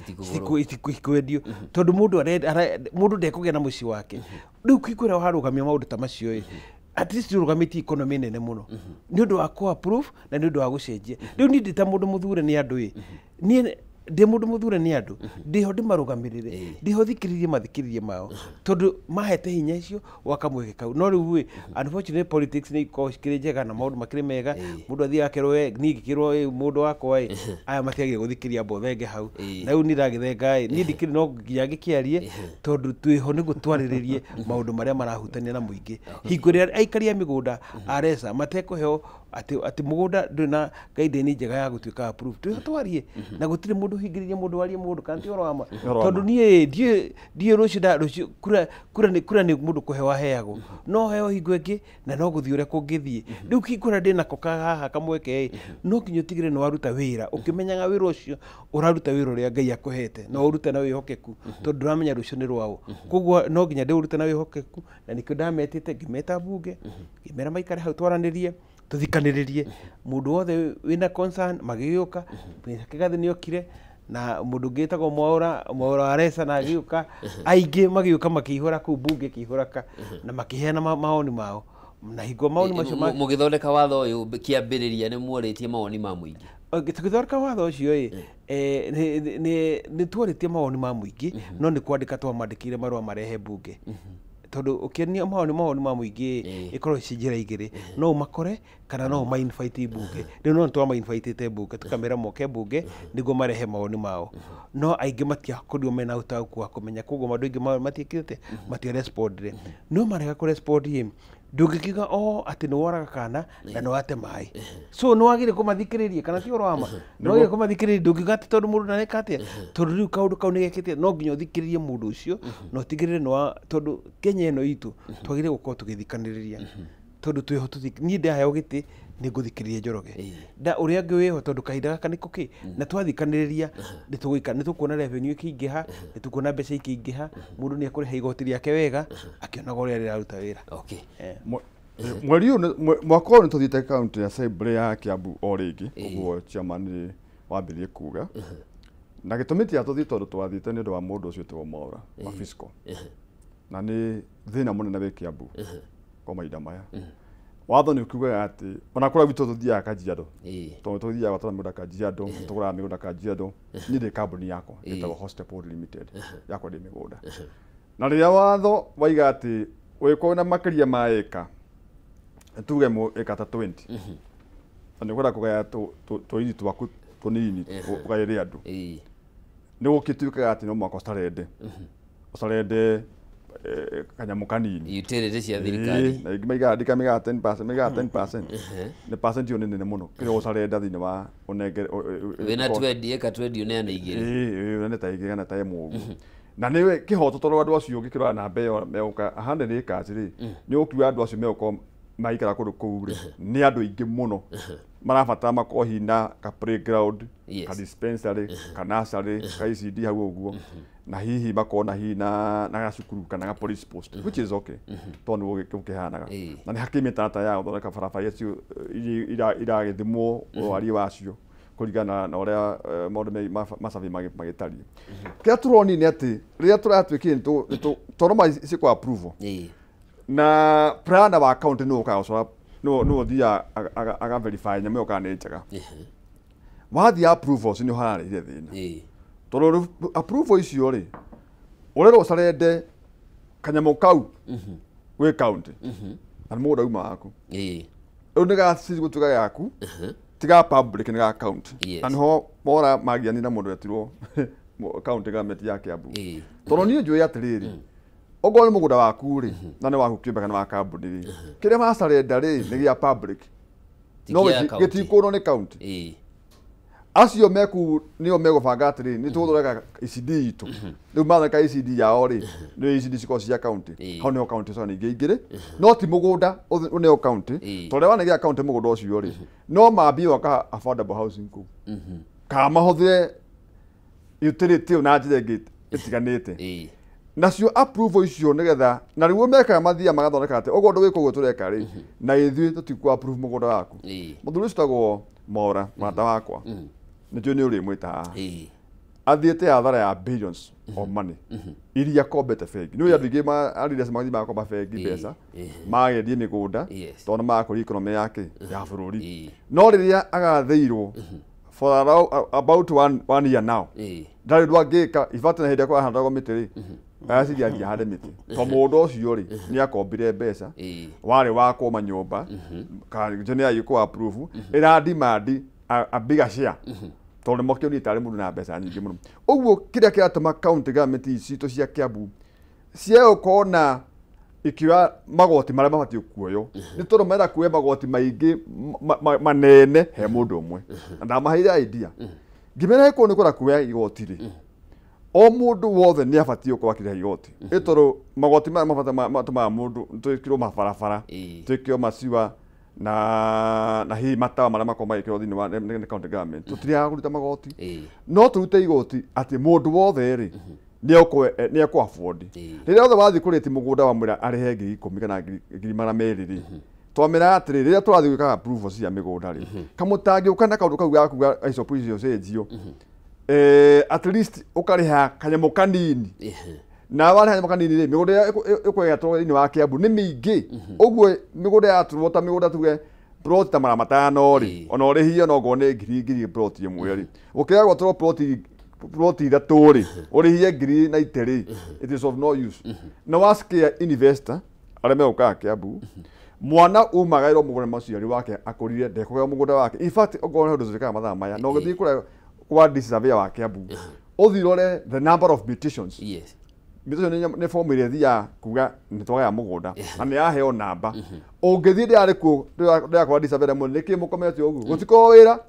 itikwendio, tondũ mũndũ ndekũgĩa na mũciĩ wake. Rĩu kwĩra warũgamia maũndũ ta macio ĩ, at least ũrũgamĩtie economy nene mũno nĩ ũndũ wa kũ approve na nĩ ũndũ wa gũcenjia. Rĩu niĩ ndĩ ta mũndũ mũthure nĩ andũ ĩ, niĩ ndĩ mũndũ mũthure nĩ andũ, ndĩho ndĩmarũgamĩrĩre, ndĩho thikĩrĩrie mathikĩrĩrie mao, tondũ mahete hinya icio gwaka mweke kau. No rĩu ĩ, unfortunately politics nĩ ikoragwo cikĩrĩ njega na maũndũ makĩrĩ mega, mũndũ athiaga akerwo we niĩ ngĩkĩrwo ĩ mũndũ wakwa ĩ, aya matiagĩrĩire gũthikĩrĩria mbothenge hau, na rĩu niĩ ndagĩthenga ĩ, niĩ ndikĩrĩ no nginya ngĩkĩarie, tondũ twĩho nĩguo twarĩrĩrie maũndũ marĩa marahutania na mũingĩ. Hingo ĩrĩa aikari a mĩgũnda a Resa matekũheo atĩ mũgũnda ndũrĩ na guidance njega ya gũtuĩka approved, twĩho twarie, na gũtirĩ mũndũ Ndũhingĩrĩrie mũndũ warie mũndũ kana ti ũhoro wa ma tondũ niĩ ndiĩ rũciũ nda rũciũ kura nĩ mũndũ kũheo aheagwo no heo hingo ĩngĩ na no gũthiĩ ũrĩa kũngĩthiĩ rĩu kingũra ndĩnako haha kamweke no nginya ũtigĩrĩre nĩ waruta wĩra ũkĩmenyaga wĩra ũcio ũraruta wĩra ũrĩa Ngai akũhete na ũrute na wĩhokeku tondũ ndũramenya rũciũ nĩ rwaũ koguo no nginya ndĩũrute na wĩhokeku na nĩkĩo ndametĩte ngĩmeta mbunge ngĩmera maikare hau twaranĩrie tuthikanĩrĩrie mũndũ wothe wĩna concern magĩũka Kĩgathĩ nĩokire na mũndũ ũngĩ wĩtagwo Mwaũra wa Resa na agĩũka aingĩ magĩũka makĩihũra kũu mbunge ĩkĩihũra na makĩheana mawoni mao na hingo mawoni macio mũgĩthondeka watho ũyũ kĩambĩrĩria nĩ mworĩtie mawoni ma mũingĩ tũgĩthondeka watho ũcio ĩ nĩ tuorĩtie mawoni ma mũingĩ no nĩ kwandĩka twamandĩkĩire marũa marehe mbunge tondũ ũkĩania mawoni ma mũingĩ ĩkorwo ci njĩra igĩrĩ no ũmakore kana no ũma-invite mbunge rĩu no nĩtwama-invitĩte mbunge tũkamera moke mbunge nĩguo marehe mawoni mao no aingĩ matiakorirwo mena ũtaũku wa kũmenya koguo andũ aingĩ matiĩkĩte matiarespondire no marega kũrespond ĩ ndũngĩkiuga o atĩ nĩ woraga kana na nĩ wate maĩ so nĩ wagĩrĩire kũmathikĩrĩria kana ti ũhoro wa ma nĩ wagĩrĩire kũmathikĩrĩria ndũngiuga atĩ tondũ mũndũ ndareka atĩa tondũ rĩu kaũndũ kau nĩ gekĩte no nginya ũthikĩrĩrie mũndũ ũcio na ũtigĩrĩre nĩ wa tondũ Kenya ĩno itũ twagĩrĩire gũkorwo tũgĩthikanĩrĩria tondũ twĩho niĩ ndaheo gĩtĩ nĩ ngũthikĩrĩria Njoroge nda ũrĩa angĩ wĩho tondũ kahinda gaka nĩko kĩ na twathikanĩrĩria nĩ tũkuona revenue ĩkĩingĩha nĩ tũkuona mbeca ikĩingĩha mũndũ nĩ ekũrĩha igoti rĩake wega akĩonaga ũrĩa rĩraruta wĩra. Mweri ũyũ mwaka ũyũ nĩ tũthiĩte kaunti ya assembly ya Kiambu o rĩngĩ ũguo chairman nĩ wambĩrĩrie kuga na gĩtũmi ti atũthiĩ tondũ twathiĩte nĩ ũndũ wa mũndũ ũcio wĩtagwo Mwaũra wa fiscal na nĩ thĩna mũnene wĩ Kiambu kwa mahinda maya watho nĩ ũkiugaga atĩ ona kũrĩa gwitũ tũthiaga Kajiado tondũ tũthiaga gwatũra mĩgũnda Kajiado tũgũraga mĩgũnda Kajiado niĩ ndĩ kambuni yakwa ĩtagwo Hostepod Limited ya kwendia mĩgũnda na rĩrĩa watho waiga atĩ ũgĩkorwo na makĩria ma ĩka tuge ĩka ta 20 na nĩ ũkwenda kũgaya tũini twaku tũnini ũgaĩre andũ nĩ gũgĩtuĩkaga atĩ no mũhaka ũcarende kanyamũ kanini utility cia thirikari na ingĩ maigaga maigaga 10% maigaga 10% nĩ percent ĩyo nĩ nene mũno kĩrĩa ũcarenda thĩinĩ wa ũnengere wĩna 20 ĩka 20 ũneane igĩrĩ ũneane ta igĩrĩ kana ta ĩmwe ũguo na nĩwe kĩhoto tondũ andũ acio ũngĩkĩrora namba ĩyo megũka 100 acres rĩ nĩ ũkiuga andũ acio megũkorwo maikara kũndũ kũu rĩ nĩ andũ aingĩ mũno marabatara makorwo hihi na ka playground ka dispensary ka nursery ka ECD hau ũguo na hihi makorwo na hihi na gacukuru kana ga police post which is okay tondũ nĩ gũkĩhanaga na nĩ hakĩrĩ mĩtaratara ya gũthondeka barabara icio iragĩthimwo wariĩ wacio kũringana na ũrĩa maũndũ ma survey magĩtariĩ. Kĩrĩa tũronire nĩ atĩ rĩrĩa tũratuĩkire tondũ ma cikũ approval na planner wa county nĩ ũkaga gũcora nĩ ũthiaga aga verify nyamũ ĩyo kana nĩ njega wathiĩ approvals nĩ ũhararĩire thĩna tondũ approval icio rĩ ũrerwo ũcarende kanyamũ kau gwĩ county na nĩ mũgũnda uma waku rĩu nĩ gacigũtuĩka gaku ti ga public nĩ ga county na nĩho mora magianire na mũndũ wetirwo county government ya Kiambu tondũ niĩ njũĩ atĩrĩrĩ okorwo nĩ mũgũnda waku rĩ na nĩ waku kĩũmbe kana wa kambuni rĩ kĩrĩa macarenda rĩ nĩ gĩa public no gĩtikũrwo nĩ county acio meku nĩo megũbanga atĩrĩ nĩ tũgũthondeka ECD itũ rĩu mathondeka ECD yao rĩ nĩ ECD cikorwo cia county hau nĩho county coka ningĩ ingĩrĩ no ti mũgũnda ũneo county tondũ rĩrĩa wanengera county mũgũnda ũcio rĩ no mambie gwaka affordable housing kũu kana mahũthĩre utility ĩyo na njĩra ĩngĩ ĩtiganĩte nacio approval icio nĩgetha na rĩu mekaga mathiaga magathondeka atĩ ũguo ũndũ wĩkwo ũguo tũreka rĩ na ithuĩ tũtikũ approve mũgũnda waku mũthuri ũcio wĩtagwo Mwaũra mũrata wakwa nĩnjũĩ nĩ ũrĩmwĩta haha athiĩte hathara ya billions of money iria akombete bengi nĩ andũ aingĩ leaders mathiĩ magakomba bengi mbeca magendie mĩgũnda tondũ nĩ marakũria economy yake ya bũrũri no rĩrĩa agathĩirwo for about one year now ndarĩ ũndũ angĩka in fact na hĩndĩ ĩrĩa kũrahandagwo mĩtĩ rĩ araciria athiĩ ahande mĩtĩ tondũ mũgũnda ũcio rĩ nĩ akombire mbeca warĩ wa kũma nyũmba nĩ agĩkũ approve ĩra demand a bigger share tondũ nĩmokĩonire tarĩ mũndũ na mbeca nyingĩ mũno ũguo kĩrĩa kĩratũma county government citũ cia Kiambu ciegũkorwo na ikioya magoti marĩa mabatiĩ kuoywo nĩ tondũ marenda kuoya magoti maingĩ manene he mũndũ ũmwe na ndamaheire idea Ngĩmera ĩkorwo nĩ kwenda kuoya igoti rĩ, o mũndũ wothe nĩ abatiĩ gũkorwo akĩrĩha igoti. Ĩ tondũ magoti maya mabata matũmaga mũndũ twĩkĩrwo mabarabara, twĩkĩrwo maciwa na hihi matawa marĩa makoragwo magĩkĩrwo thĩinĩ wa nĩ county government. Tũtirĩhaga kũruta magoti. No tũrute igoti atĩ mũndũ wothe rĩ nĩ ekũ afford. Rĩrĩa othe wathiĩ kũrĩti mũgũnda wamwĩra arĩhe 10,000 kana 200,000 rĩ, twamĩra atĩrĩ rĩrĩa tũrathiĩ gwĩka approval cia mĩgũnda rĩ, kamũtangĩũka na kaũndũ kau gakuga icopu icio cenjio, at least ũkarĩha kanyamũ kanini. Na warĩha kanyamũ kanini rĩ, mĩgũnda ĩrĩa ĩkwegetwo thĩinĩ wa Kiambu nĩ mĩingĩ. Ũguo mĩgũnda yatũrwo ta mĩgũnda tuge plot ta 500 rĩ, ona ũrĩhie no ngorwo nĩ 1,000 plot ĩmwe rĩ, ũkĩaga gwatũrwo plot ithatũ rĩ, ũrĩhie 90,000 rĩ, it is of no use. Na wasikia investor arĩa megũkaga Kiambu, mwana umagaĩrwo mũgũnda mũciari wake akũrire ndekũgĩa mũgũnda wake. In fact okorwo nĩ ũndũ twĩkaga mathaa maya, no ũgĩthiĩ kũrĩa kwa DC surveyor wa Kiambu, ũthiĩ ũrore the number of mutations. Yes. Mutation nĩ form ĩrĩa ĩthiaga kuga nĩ twagaya mũgũnda na nĩ yaheo namba. Ũngĩthiĩ ndĩrarĩ kuo ndĩrakora DC surveyor mũno, nĩkĩ mũkomete ũguo? Gũtikoragwo wĩra.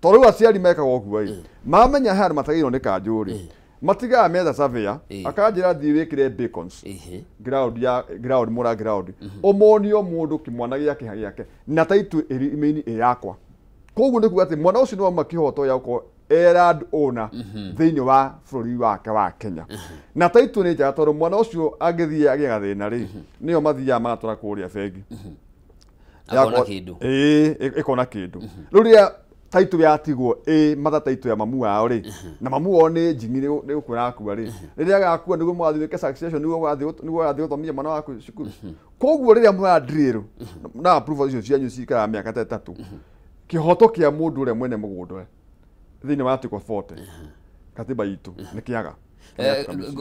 Tondũ rĩu aciari mekaga ũguo ĩ, mamenya he handũ matagĩrĩirwo nĩ kanjũ rĩ, matigaga metha surveyor akanjĩra thiĩ wĩkĩre beacons ground ya ground mũra ground, ũmonio mũndũ kĩmwana gĩake gĩake na title ĩrĩ ĩ yakwa. Koguo nĩ kuga atĩ mwana ũcio nĩ wauma kĩhoto ya gũkorwo e land owner thĩinĩ wa bũrũri wake wa Kenya. Na title nĩ njega tondũ mwana ũcio angĩthiĩ agĩe gathĩna rĩ, nĩo mathiaga magatwara kũrĩa bengi. Akona kĩndũ. Ĩĩ, ĩkona kĩndũ. Rĩu rĩrĩa title yatigwo ĩ matha title ya mamu wao rĩ, na mamu wao nĩ njing'i nĩ gũkua akua rĩ, rĩrĩa agakua nĩguo mũgathiĩ gwĩka succession, nĩguo ũgathiĩ gũthomithia mwana waku cukuru. Koguo rĩrĩa mũra drill na approval icio cianyu cikaraga mĩaka ta ĩtatũ, kĩhoto kĩa mũndũ ũrĩa mwene mũgũnda thĩinĩ wa article 40 katiba itũ nĩ kĩaga.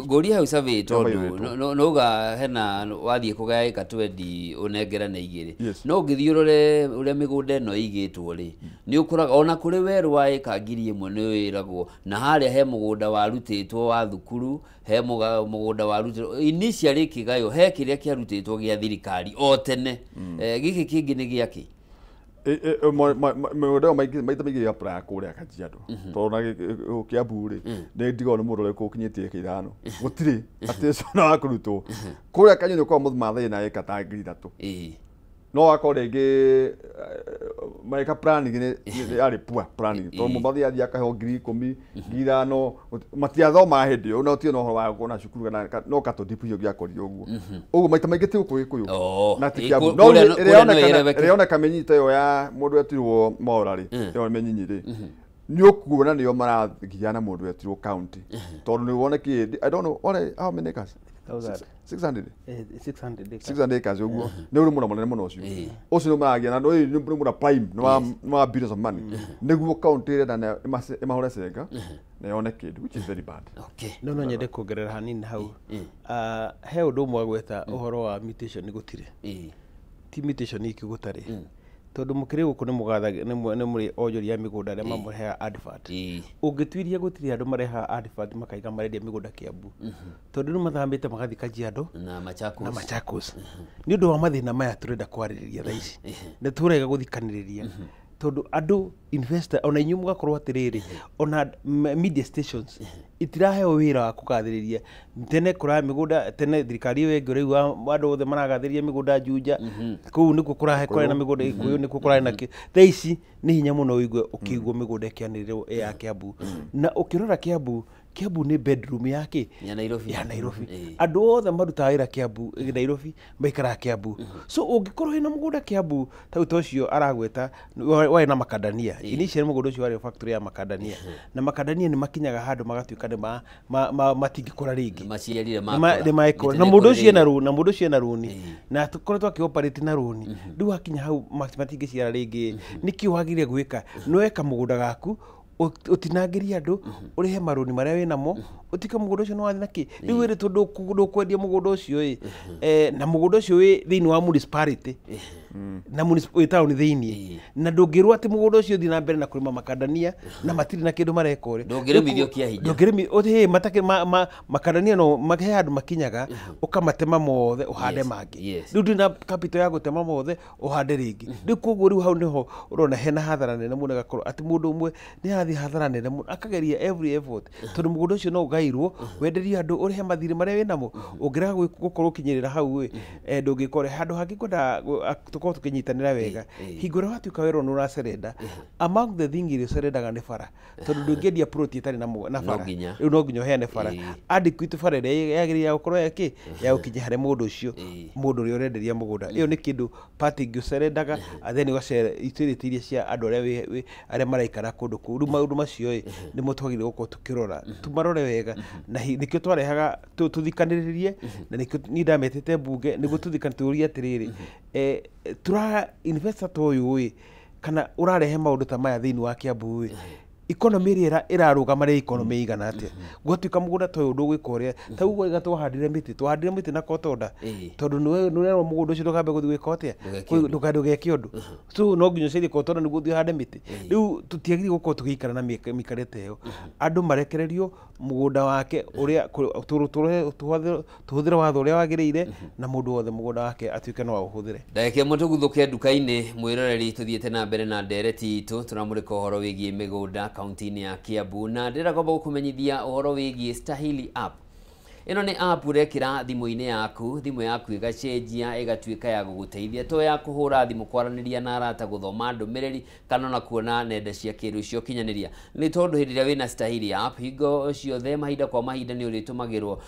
Ngũria hau survey tondũ nouga hena wathiĩ kũgaya ĩka 20 ũnengerane igĩrĩ, no ũngĩthiĩ ũrore ũrĩa mĩgũnda ĩno ĩigĩtwo rĩ, nĩ ũkoraga ona kũrĩ werũ wa ĩka 1,000 nĩ wĩragwo na harĩa he mũgũnda warutĩtwo wa thukuru, he mũgũnda warutĩtwo initially kĩgayo, he kĩrĩa kĩarutĩtwo gĩa thirikari o tene. Gĩkĩ kĩngĩ nĩ gĩakĩ? Mĩgũnda ĩyo maita maingĩ ya apply kũrĩa Kajiado, tondũ na Kiambu rĩ, nĩ ndigagwo nĩ mũndũ ũrĩa ũkinyĩtie ĩka 5, gũtirĩ atĩ ũcio no wa kũrutwo. Kũrĩa Kanyoni nĩ ũkoragwo mathĩna na ĩka ta 3,000, no wakorwo rĩngĩ meka planning nĩ yarĩ poor planning, tondũ mũndũ athiĩ akaheo 10,000, 5,000, matiathomaga hĩndĩ ĩyo, na gũtirĩ na ũhoro wa kuona cukuru kana no katũndibu icio gĩakorirwo ũguo. Ũguo maita maingĩ ti gũkũ Gĩkũyũ na ti Kiambu. No ĩrĩa mĩnyinyi ta ĩyo ya mũndũ wetirwo Mwaũra rĩ, ĩyo mĩnyinyi rĩ, nĩ ũkuona nĩo maragiana mũndũ wetirwo county, tondũ nĩ wone kĩ, I don't know how many acres? 600. 600 acres ũguo. Nĩ ũrĩ mũno mũnene mũno ũcio. Ũcio nĩ maragia na nĩ mũna prime, nĩ wa billions of money. Nĩguo county ĩrenda na ĩmahũre cenga na yone kĩndũ, which is very bad. Okay. No nyende kuongerera hanini hau. He ũndũ ũmwe agweta ũhoro wa mutation gũtirĩ. Ti mutation iki gũtarĩ. Tondũ mũkĩrĩ gũkũ nĩ mũgatha nĩ mũrĩ onjoria mĩgũnda arĩa mamũheaga advert. Ũngĩtuiria gũtirĩ andũ marehaga advert makaiga marendia mĩgũnda Kiambu, tondũ rĩu mathamĩte magathiĩ Kajiado na Machakos. Nĩ ũndũ wa mathĩna maya tũrenda kwarĩrĩria thaa ici, nĩ tũrega gũthikanĩrĩria, tondũ andũ investor ona inyuĩ mũgakorwo atĩrĩrĩ, ona media stations itiraheo wĩra wa kũgathĩrĩria. Tene kũra mĩgũnda, tene thirikari ĩyo ĩngĩ ũraigua andũ othe maragathĩrĩria mĩgũnda Juja, kũu nĩkuo kũrahe kũrĩ na mĩgũnda Gĩkũyũ, nĩkuo kũrarĩ na kĩ. Thaa ici nĩ hinya mũno ũigue ũkĩigua mĩgũnda ĩkĩanĩrĩrwo ĩ ya Kiambu. Na ũkĩrora Kiambu, Kiambu nĩ bedroom ya kĩ? Ya Nairobi. Ya Nairobi. Andũ othe marutaga wĩra Kiambu, Nairobi, maikaraga Kiambu. So ũngĩkorwo wĩna mũgũnda Kiambu, ta rĩu ta ũcio aragweta warĩ na makandania. Initially mũgũnda ũcio warĩ factory ya makandania. Na makandania nĩ makinyaga handũ magatuĩka nĩ matingĩkũra rĩngĩ. Maciarire makũra. Nĩ makũra. Na mũndũ ũcio ena rũni, na mũndũ ũcio ena rũni. Na tũkoretwo akĩoperate na rũni. Rĩu wakinya hau matingĩciara rĩngĩ. Nĩkĩ wagĩrĩire gwĩka? Nĩ weka mũgũnda gaku, ũtinangĩrie andũ, ũrĩhe marũni marĩa wĩnamo, ũtike mũgũnda ũcio nĩ wathiĩ nakĩ. Rĩu wĩrĩtwo ndũkwendia mũgũnda ũcio ĩ, na mũgũnda ũcio wĩ thĩinĩ wa municipality. Na municipal town thĩinĩ na ndũngĩrwo atĩ mũgũnda ũcio ũthiĩ na mbere na kũrĩma makandania na matirĩ na kĩndũ mareka ũrĩa Ndũngĩrĩmithio kĩa hinya. Ndũngĩrĩmi matake makandania no he handũ makinyaga ũkamatema mothe ũhande mangĩ. Rĩu ndũrĩ na capital ya gũtema mothe ũhande rĩngĩ. Rĩu koguo rĩu hau nĩho ũrona hena hathara nene mũno ĩgakorwo atĩ mũndũ ũmwe nĩ arathiĩ hathara nene mũno akageria every effort tondũ mũgũnda ũcio no ũgairwo wenderie andũ ũrĩhe mathirĩ marĩa wĩnamo ũngĩrega gũkorwo ũkinyĩrĩra hau ĩ ndũngĩkore handũ hangĩ kwenda tũkorwo tũkĩnyitanĩra wega hingo ĩrĩa watuĩka werwo nĩ ũracerenda among the thing iria ũcerendaga nĩ bara tondũ ndũngĩendia plot ĩtarĩ na bara rĩu no nginya ũheane bara adequate bara ĩrĩa yagĩrĩire ya gũkorwo yakĩ ya gũkinya harĩ mũndũ ũcio mũndũ ũrĩa ũrenderia mũgũnda ĩyo nĩ kĩndũ part ĩngĩ ũcerendaga then ũgacera utility iria cia andũ arĩa maraikara kũndũ kũu rĩu maũndũ macio ĩ nĩmo twagĩrĩirwo gũkorwo tũkĩrora tũmarore wega na nĩkĩo twarehaga tũthikanĩrĩrie na nĩkĩo niĩ ndametĩte mbunge nĩguo tũthikane tũrie atĩrĩrĩ tura investor ta ũyũ ĩ kana ũrarehe maũndũ ta maya thĩinĩ wa Kiambu ĩ economy ĩrĩa ĩrarũgama rĩ economy igana atĩa gwatuĩka mũgũnda ta ũyũ ndũgwĩka ũrĩa ta ũguo iga twahandire mĩtĩ na kotonda tondũ nĩũrerwo mũgũnda ũcio ndũkambe gũthiĩ gwĩka atĩa ndũgeke ũndũ so no nginya ũcarie kotonda nĩguo ũthiĩ ũhande mĩtĩ rĩu tũtiagĩrĩirwo gũkorwo tũgĩikara na mĩikarĩre ta ĩyo andũ marekererio mũgũnda wake ũrĩa tũhũthĩre watho ũrĩa wagĩrĩire na mũndũ wothe mũgũnda wake atuĩke no aũhũthĩre. Ndagĩka ĩmwe tũguthũke nduka-inĩ mwĩroreri tũthiĩte na mbere na ndereti itũ tũramũrĩka ũhoro wĩgiĩ mĩgũnda kaunti-inĩ ya Kiambu na ndĩrenda kwamba gũkũmenyithia ũhoro wĩgiĩ Stahili app. Ĩno nĩ app ũrekĩra thimũ-inĩ yaku, thimũ yaku ĩgacenjia ĩgatuĩka ya gũgũteithia to ya kũhũra thimũ kwaranĩria na arata gũthoma ndũmĩrĩri kana ona kuona nenda cia kĩrĩu cia ũkinyanĩria nĩ tondũ hĩndĩ ĩrĩa wĩna Stahili app hingo ciothe mahinda kwa mahinda nĩ ũrĩtũmagĩrwo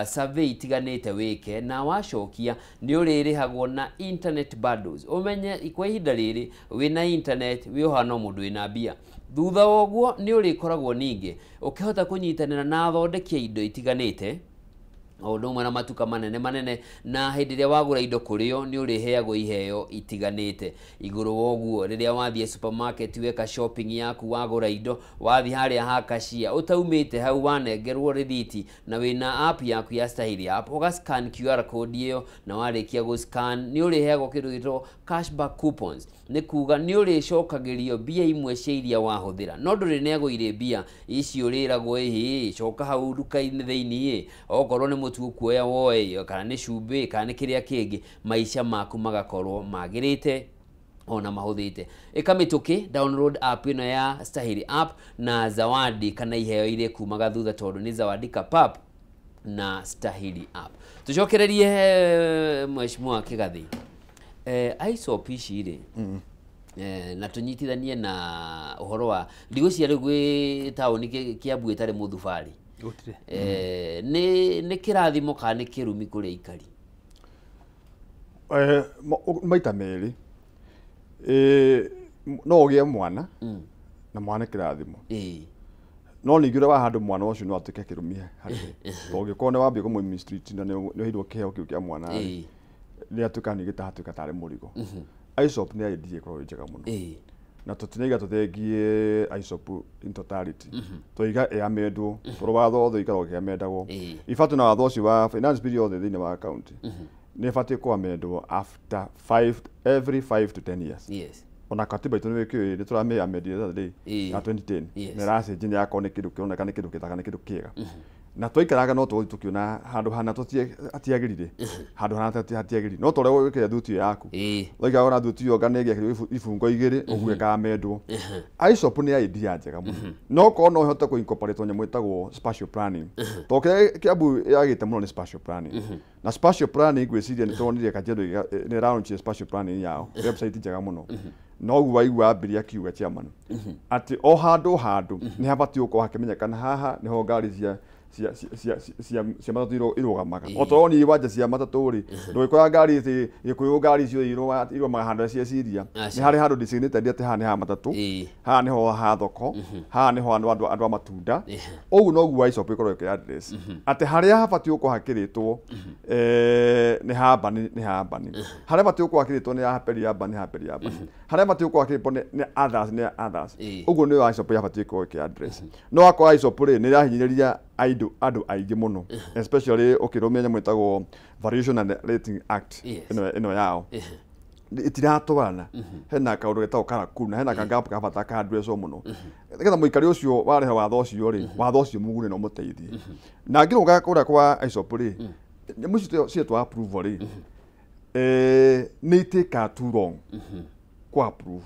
survey itiganĩte wĩke na wacokia nĩ ũrĩrĩhagwo na internet bundles ũmenye kwa ihinda rĩrĩ wĩna internet wĩ ũhana mũndũ wĩna mbia. Thutha wa ũguo nĩ ũrĩkoragwo ningĩ ũkĩhota kũnyitanĩra na athondeki a indo itiganĩte o ũndũ ũmwe na matuka manene manene na hĩndĩ ĩrĩa wagũra indo kũrĩo nĩ ũrĩheagwo iheo itiganĩte igũrũ wa ũguo rĩrĩa wathiĩ supermarket weka shopping yaku wagũra indo wathiĩ harĩa ha cashier ũtaumĩte hau wanengerwo rĩthiti na wĩna app yaku ya Stahili app ũga scan QR code ĩyo na warĩkia gũ scan nĩ ũrĩheagwo kĩndũ gĩtagwo cashback coupons nĩ kuga nĩ ũrĩcokagĩrio mbia imwe cia iria wahũthĩra no ndũrĩneagwo irĩ mbia ici ũrĩragwo ĩhĩ coka hau nduka-inĩ thĩinĩ okorwo nĩ mũtu ũkuoya woe kana nĩ cumbĩ kana nĩ kĩrĩa kĩngĩ maica maku magakorwo magĩrĩte ona mahũthĩte. Ĩka mĩtũkĩ download app ĩno ya Stahili app na zawadi kana iheo iria kumaga thutha tondũ nĩ zawadi kapap na Stahili app. Tũcokererie Mheshimiwa Kĩgathĩ ISOP ici rĩ na tũnyitithanie na ũhoro wa ndigũcia rĩu gwĩ taũni Kiambu ĩtarĩ mũthubarĩ nĩ kĩrathimo kana nĩ kĩrumi kũrĩ aikari? Maita merĩ no ũgĩe mwana na mwana kĩrathimo no ningĩ ũrĩa wahandũ mwana ũcio no atuĩke kĩrumi harĩ we tondũ ũngĩkorwo nĩ wambia kũmũ mistreat na nĩ ũheirwo kĩheo kĩu kĩa mwana nĩ atuĩka ningĩ ta atuĩka tarĩ mũrigo. ISOP nĩ idea ĩkoragwo ĩ njega mũno na tũtinaiga tũthengie ISOP in totality tũiga ĩamendwo tondũ watho wothe ũikaraga ũkĩamendagwo ibatiĩ na watho ũcio wa finance bill yothe thĩinĩ wa county nĩ ĩbatiĩ kũamendwo after every 5 to 10 years. Yes. Ona katiba itũ nĩ wĩkĩũĩ nĩ tũramĩamendire the other day ya 2010 na ĩracenjia nĩ yakorwo nĩ kĩndũ kĩroneka nĩ kĩndũ gĩthaka nĩ kĩndũ kĩega na twaikaraga no tũgũthiĩ tũkĩona handũ hana hatiagĩrire handũ hana hatiagĩrire no torĩa gwĩkĩra thuti ĩyo yaku waikara wona thuti ĩyo anga nĩ ibungo igĩrĩ ũguo ĩkamendwo. ISOP nĩ idea njega mũno no korwo no ĩhote kũ incorporate nyamũ ĩtagwo spatial planning tondũ kĩrĩa Kiambu yagĩte mũno nĩ spatial planning na spatial planning ngwĩciria nĩ tuonire Kajiado nĩ ĩraunchire spatial planning yao website njega mũno no ũguo waigua ambĩrĩria akiuga chairman atĩ o handũ handũ nĩ habatiĩ gũkorwo hakĩmenyekana haha nĩho ngari cia cia matatũ irũgamaga o tondũ ni iwanja cia matatũ rĩ ndũgĩkora ngari atĩ Gĩkũyũ ngari icio irũgamaga handũ harĩa cieciria nĩ harĩ handũ designated atĩ haha nĩ ha matatũ haha nĩho ha thoko haha nĩho andũ a matunda ũguo noguo ISOP ĩkorwo ĩkĩ address atĩ harĩa habatiĩ gũkorwo hakĩrĩtwo nĩ ha urban nĩ ha urban harĩa habatiĩ gũkorwo hakĩrĩtwo nĩ ha peri urban nĩ ha peri urban harĩa habatiĩ gũkorwo hakĩrĩtwo nĩ others nĩ others ũguo nĩyo ISOP yabatiĩ gũkorwo ĩkĩ address no akorwo ISOP rĩ nĩ ĩrahinyĩrĩria andũ aingĩ mũno especially ũkĩrũmia nyamũ ĩtagwo Variation and Rating Act ĩno yao itiratwarana hena kaundu getagwo karakuna hena kagapu ka bata ka address muno nigetha muikari ucio warehe watho ucio ri watho ucio mugune no muteithie na ngiruga kuria kwa ISOP ri nyamu icio cietwo approval ri ni itĩkaga too long kwa approve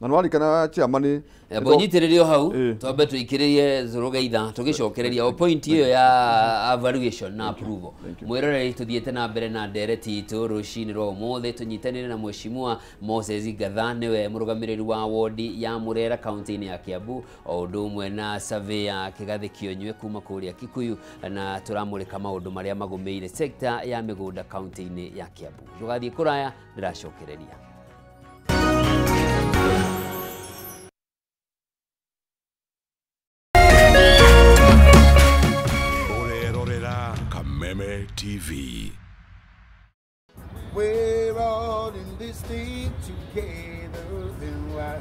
na nwarikana chairman mbonyitĩrĩrio hau twambe tũikĩrĩrie Zũrũgeitha tũgĩcokereria o point ĩyo ya evaluation na approval. Mwĩroreri tũthiĩte na mbere na ndereti itũ rũcinĩ rwa ũmũthĩ tũnyitanĩre na Mheshimiwa Moses Ngatha nĩwe mũrũgamĩrĩri wa wodi ya Murera kaunti-inĩ ya Kiambu o ũndũ ũmwe na surveyor Kĩgathĩ Kĩonyue kuma kũrĩa Kikuyu na tũramũrĩka maũndũ marĩa magũmĩire sekta ya mĩgũnda kaunti-inĩ ya Kiambu. Ndũgathiĩ kũraya ndĩracokereria. Kameme TV. We're all in this thing together, then why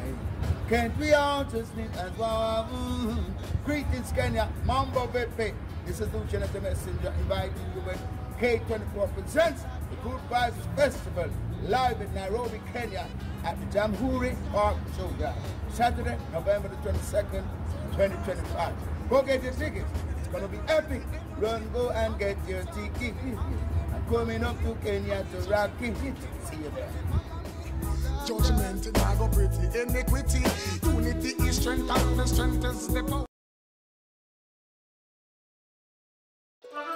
can't we all just live as one? Greetings, Kenya, Mambo Pepe. This is Lucian the Messenger inviting you with K24 presents the Good Vibes Festival live in Nairobi, Kenya at the Jamhuri Park Showground, Saturday, November the 22nd, 2025. Go get your tickets. It's gonna be epic. Run, go and get your ticket. I'm coming up to Kenya to rock it. See you there. Judgment in our pretty iniquity. Unity is strength and the strength is the power.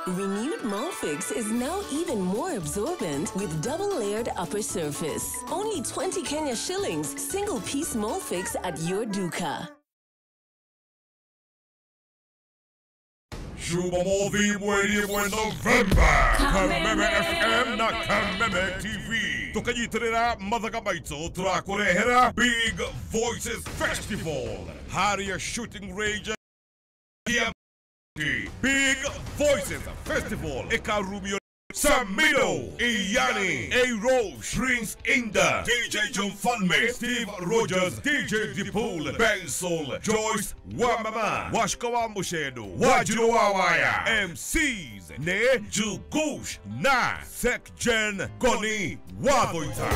Renewed Molfix is now even more absorbent with double-layered upper surface. Only 20 Kenya shillings, single-piece Molfix at your duka. Jumamothi mweri wa November Kameme FM na Kameme TV tukanyitirira mathaga maitũ tũrakũrehera Big Voices Festival Harrier Shooting Range Big Voices Festival ikarumio Samino, Iyani, A-Rose, Prince Inda, DJ John Falme, Steve Rogers, DJ Dipul, Bensol, Joyce Wamama, Washkawa Mushedo, Wajiro Wawaya, MCs, Ne Jugush, Na, Sek Jen, Goni, Wadoita.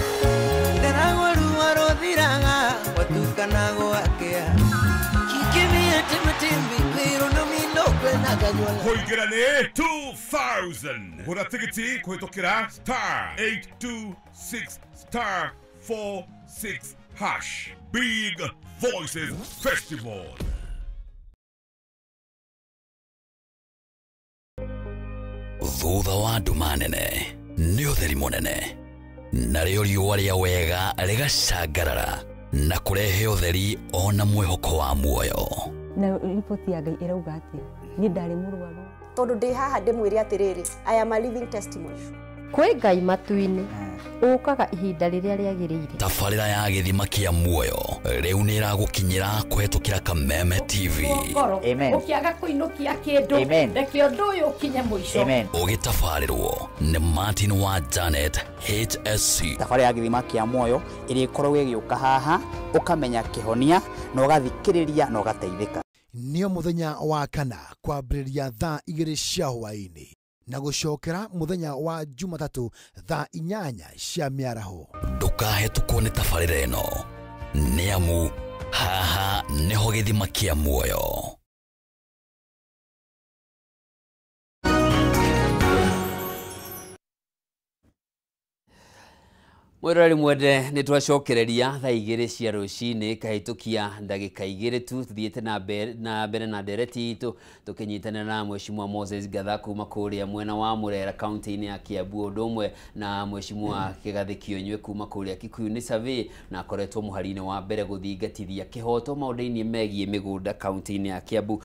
Kuingirane 2000 gura tigiti kuhitũkĩra star 826 star 46 hash. Big Voices Festival. Thutha wa nduma nene nĩ ũtheri mũnene narĩo riũa rĩa wega rĩgacangarara na kũrehe ũtheri ona mwĩhoko wa muoyo. Na ripoti ya Ngai ĩrauga atĩa? Niĩ ndarĩ mũrwaru. Tondũ ndĩ haha ndĩmwĩre atĩrĩrĩ, I am a living testimony. Kwĩ Ngai matu-inĩ ũkaga ihinda rĩrĩa rĩagĩrĩire. Tabarĩra ya gĩthima kĩa muoyo rĩu nĩ ĩragũkinyĩra kũhetũkĩra Kameme TV. Amen. Ũkĩaga kũinũkia kĩndũ reke ũndũ ũyũ ũkinye mũico. Ũgĩtabarĩrwo nĩ Martin wa Janet HSC. Tabarĩra ya gĩthima kĩa muoyo ĩrĩa ĩkoragwo ĩgĩũka haha ũkamenya kĩhonia na ũgathikĩrĩria na ũgateithĩka. Nĩo mũthenya wa kana kwambĩrĩria thaa 2 cia hwaĩ-inĩ na gũcokera mũthenya wa Jumatatũ thaa 8 cia mĩaraho. Ndũkahetũkwo nĩ tabarĩra ĩno nĩ amu haha nĩho gĩthima kĩa muoyo. Mwĩroreri mwende nĩ twacokereria thaa 2 cia rũcinĩ kahĩtũkia ndagĩka 2 tu tuthiĩte na mbere na ndereti itũ tũkĩnyitanĩra na Mheshimiwa Moses Ngatha kuma kũrĩa mwena wa Murera kaunti-inĩ ya Kiambu ũndũ ũmwe na Mheshimiwa Kĩgathĩ Kĩonyue kuma kũrĩa Kikuyu nĩ survey na akoretwo mũhari-inĩ wa mbere gũthingatithia kĩhoto maũndũ-inĩ megiĩ mĩgũnda kaunti-inĩ ya Kiambu.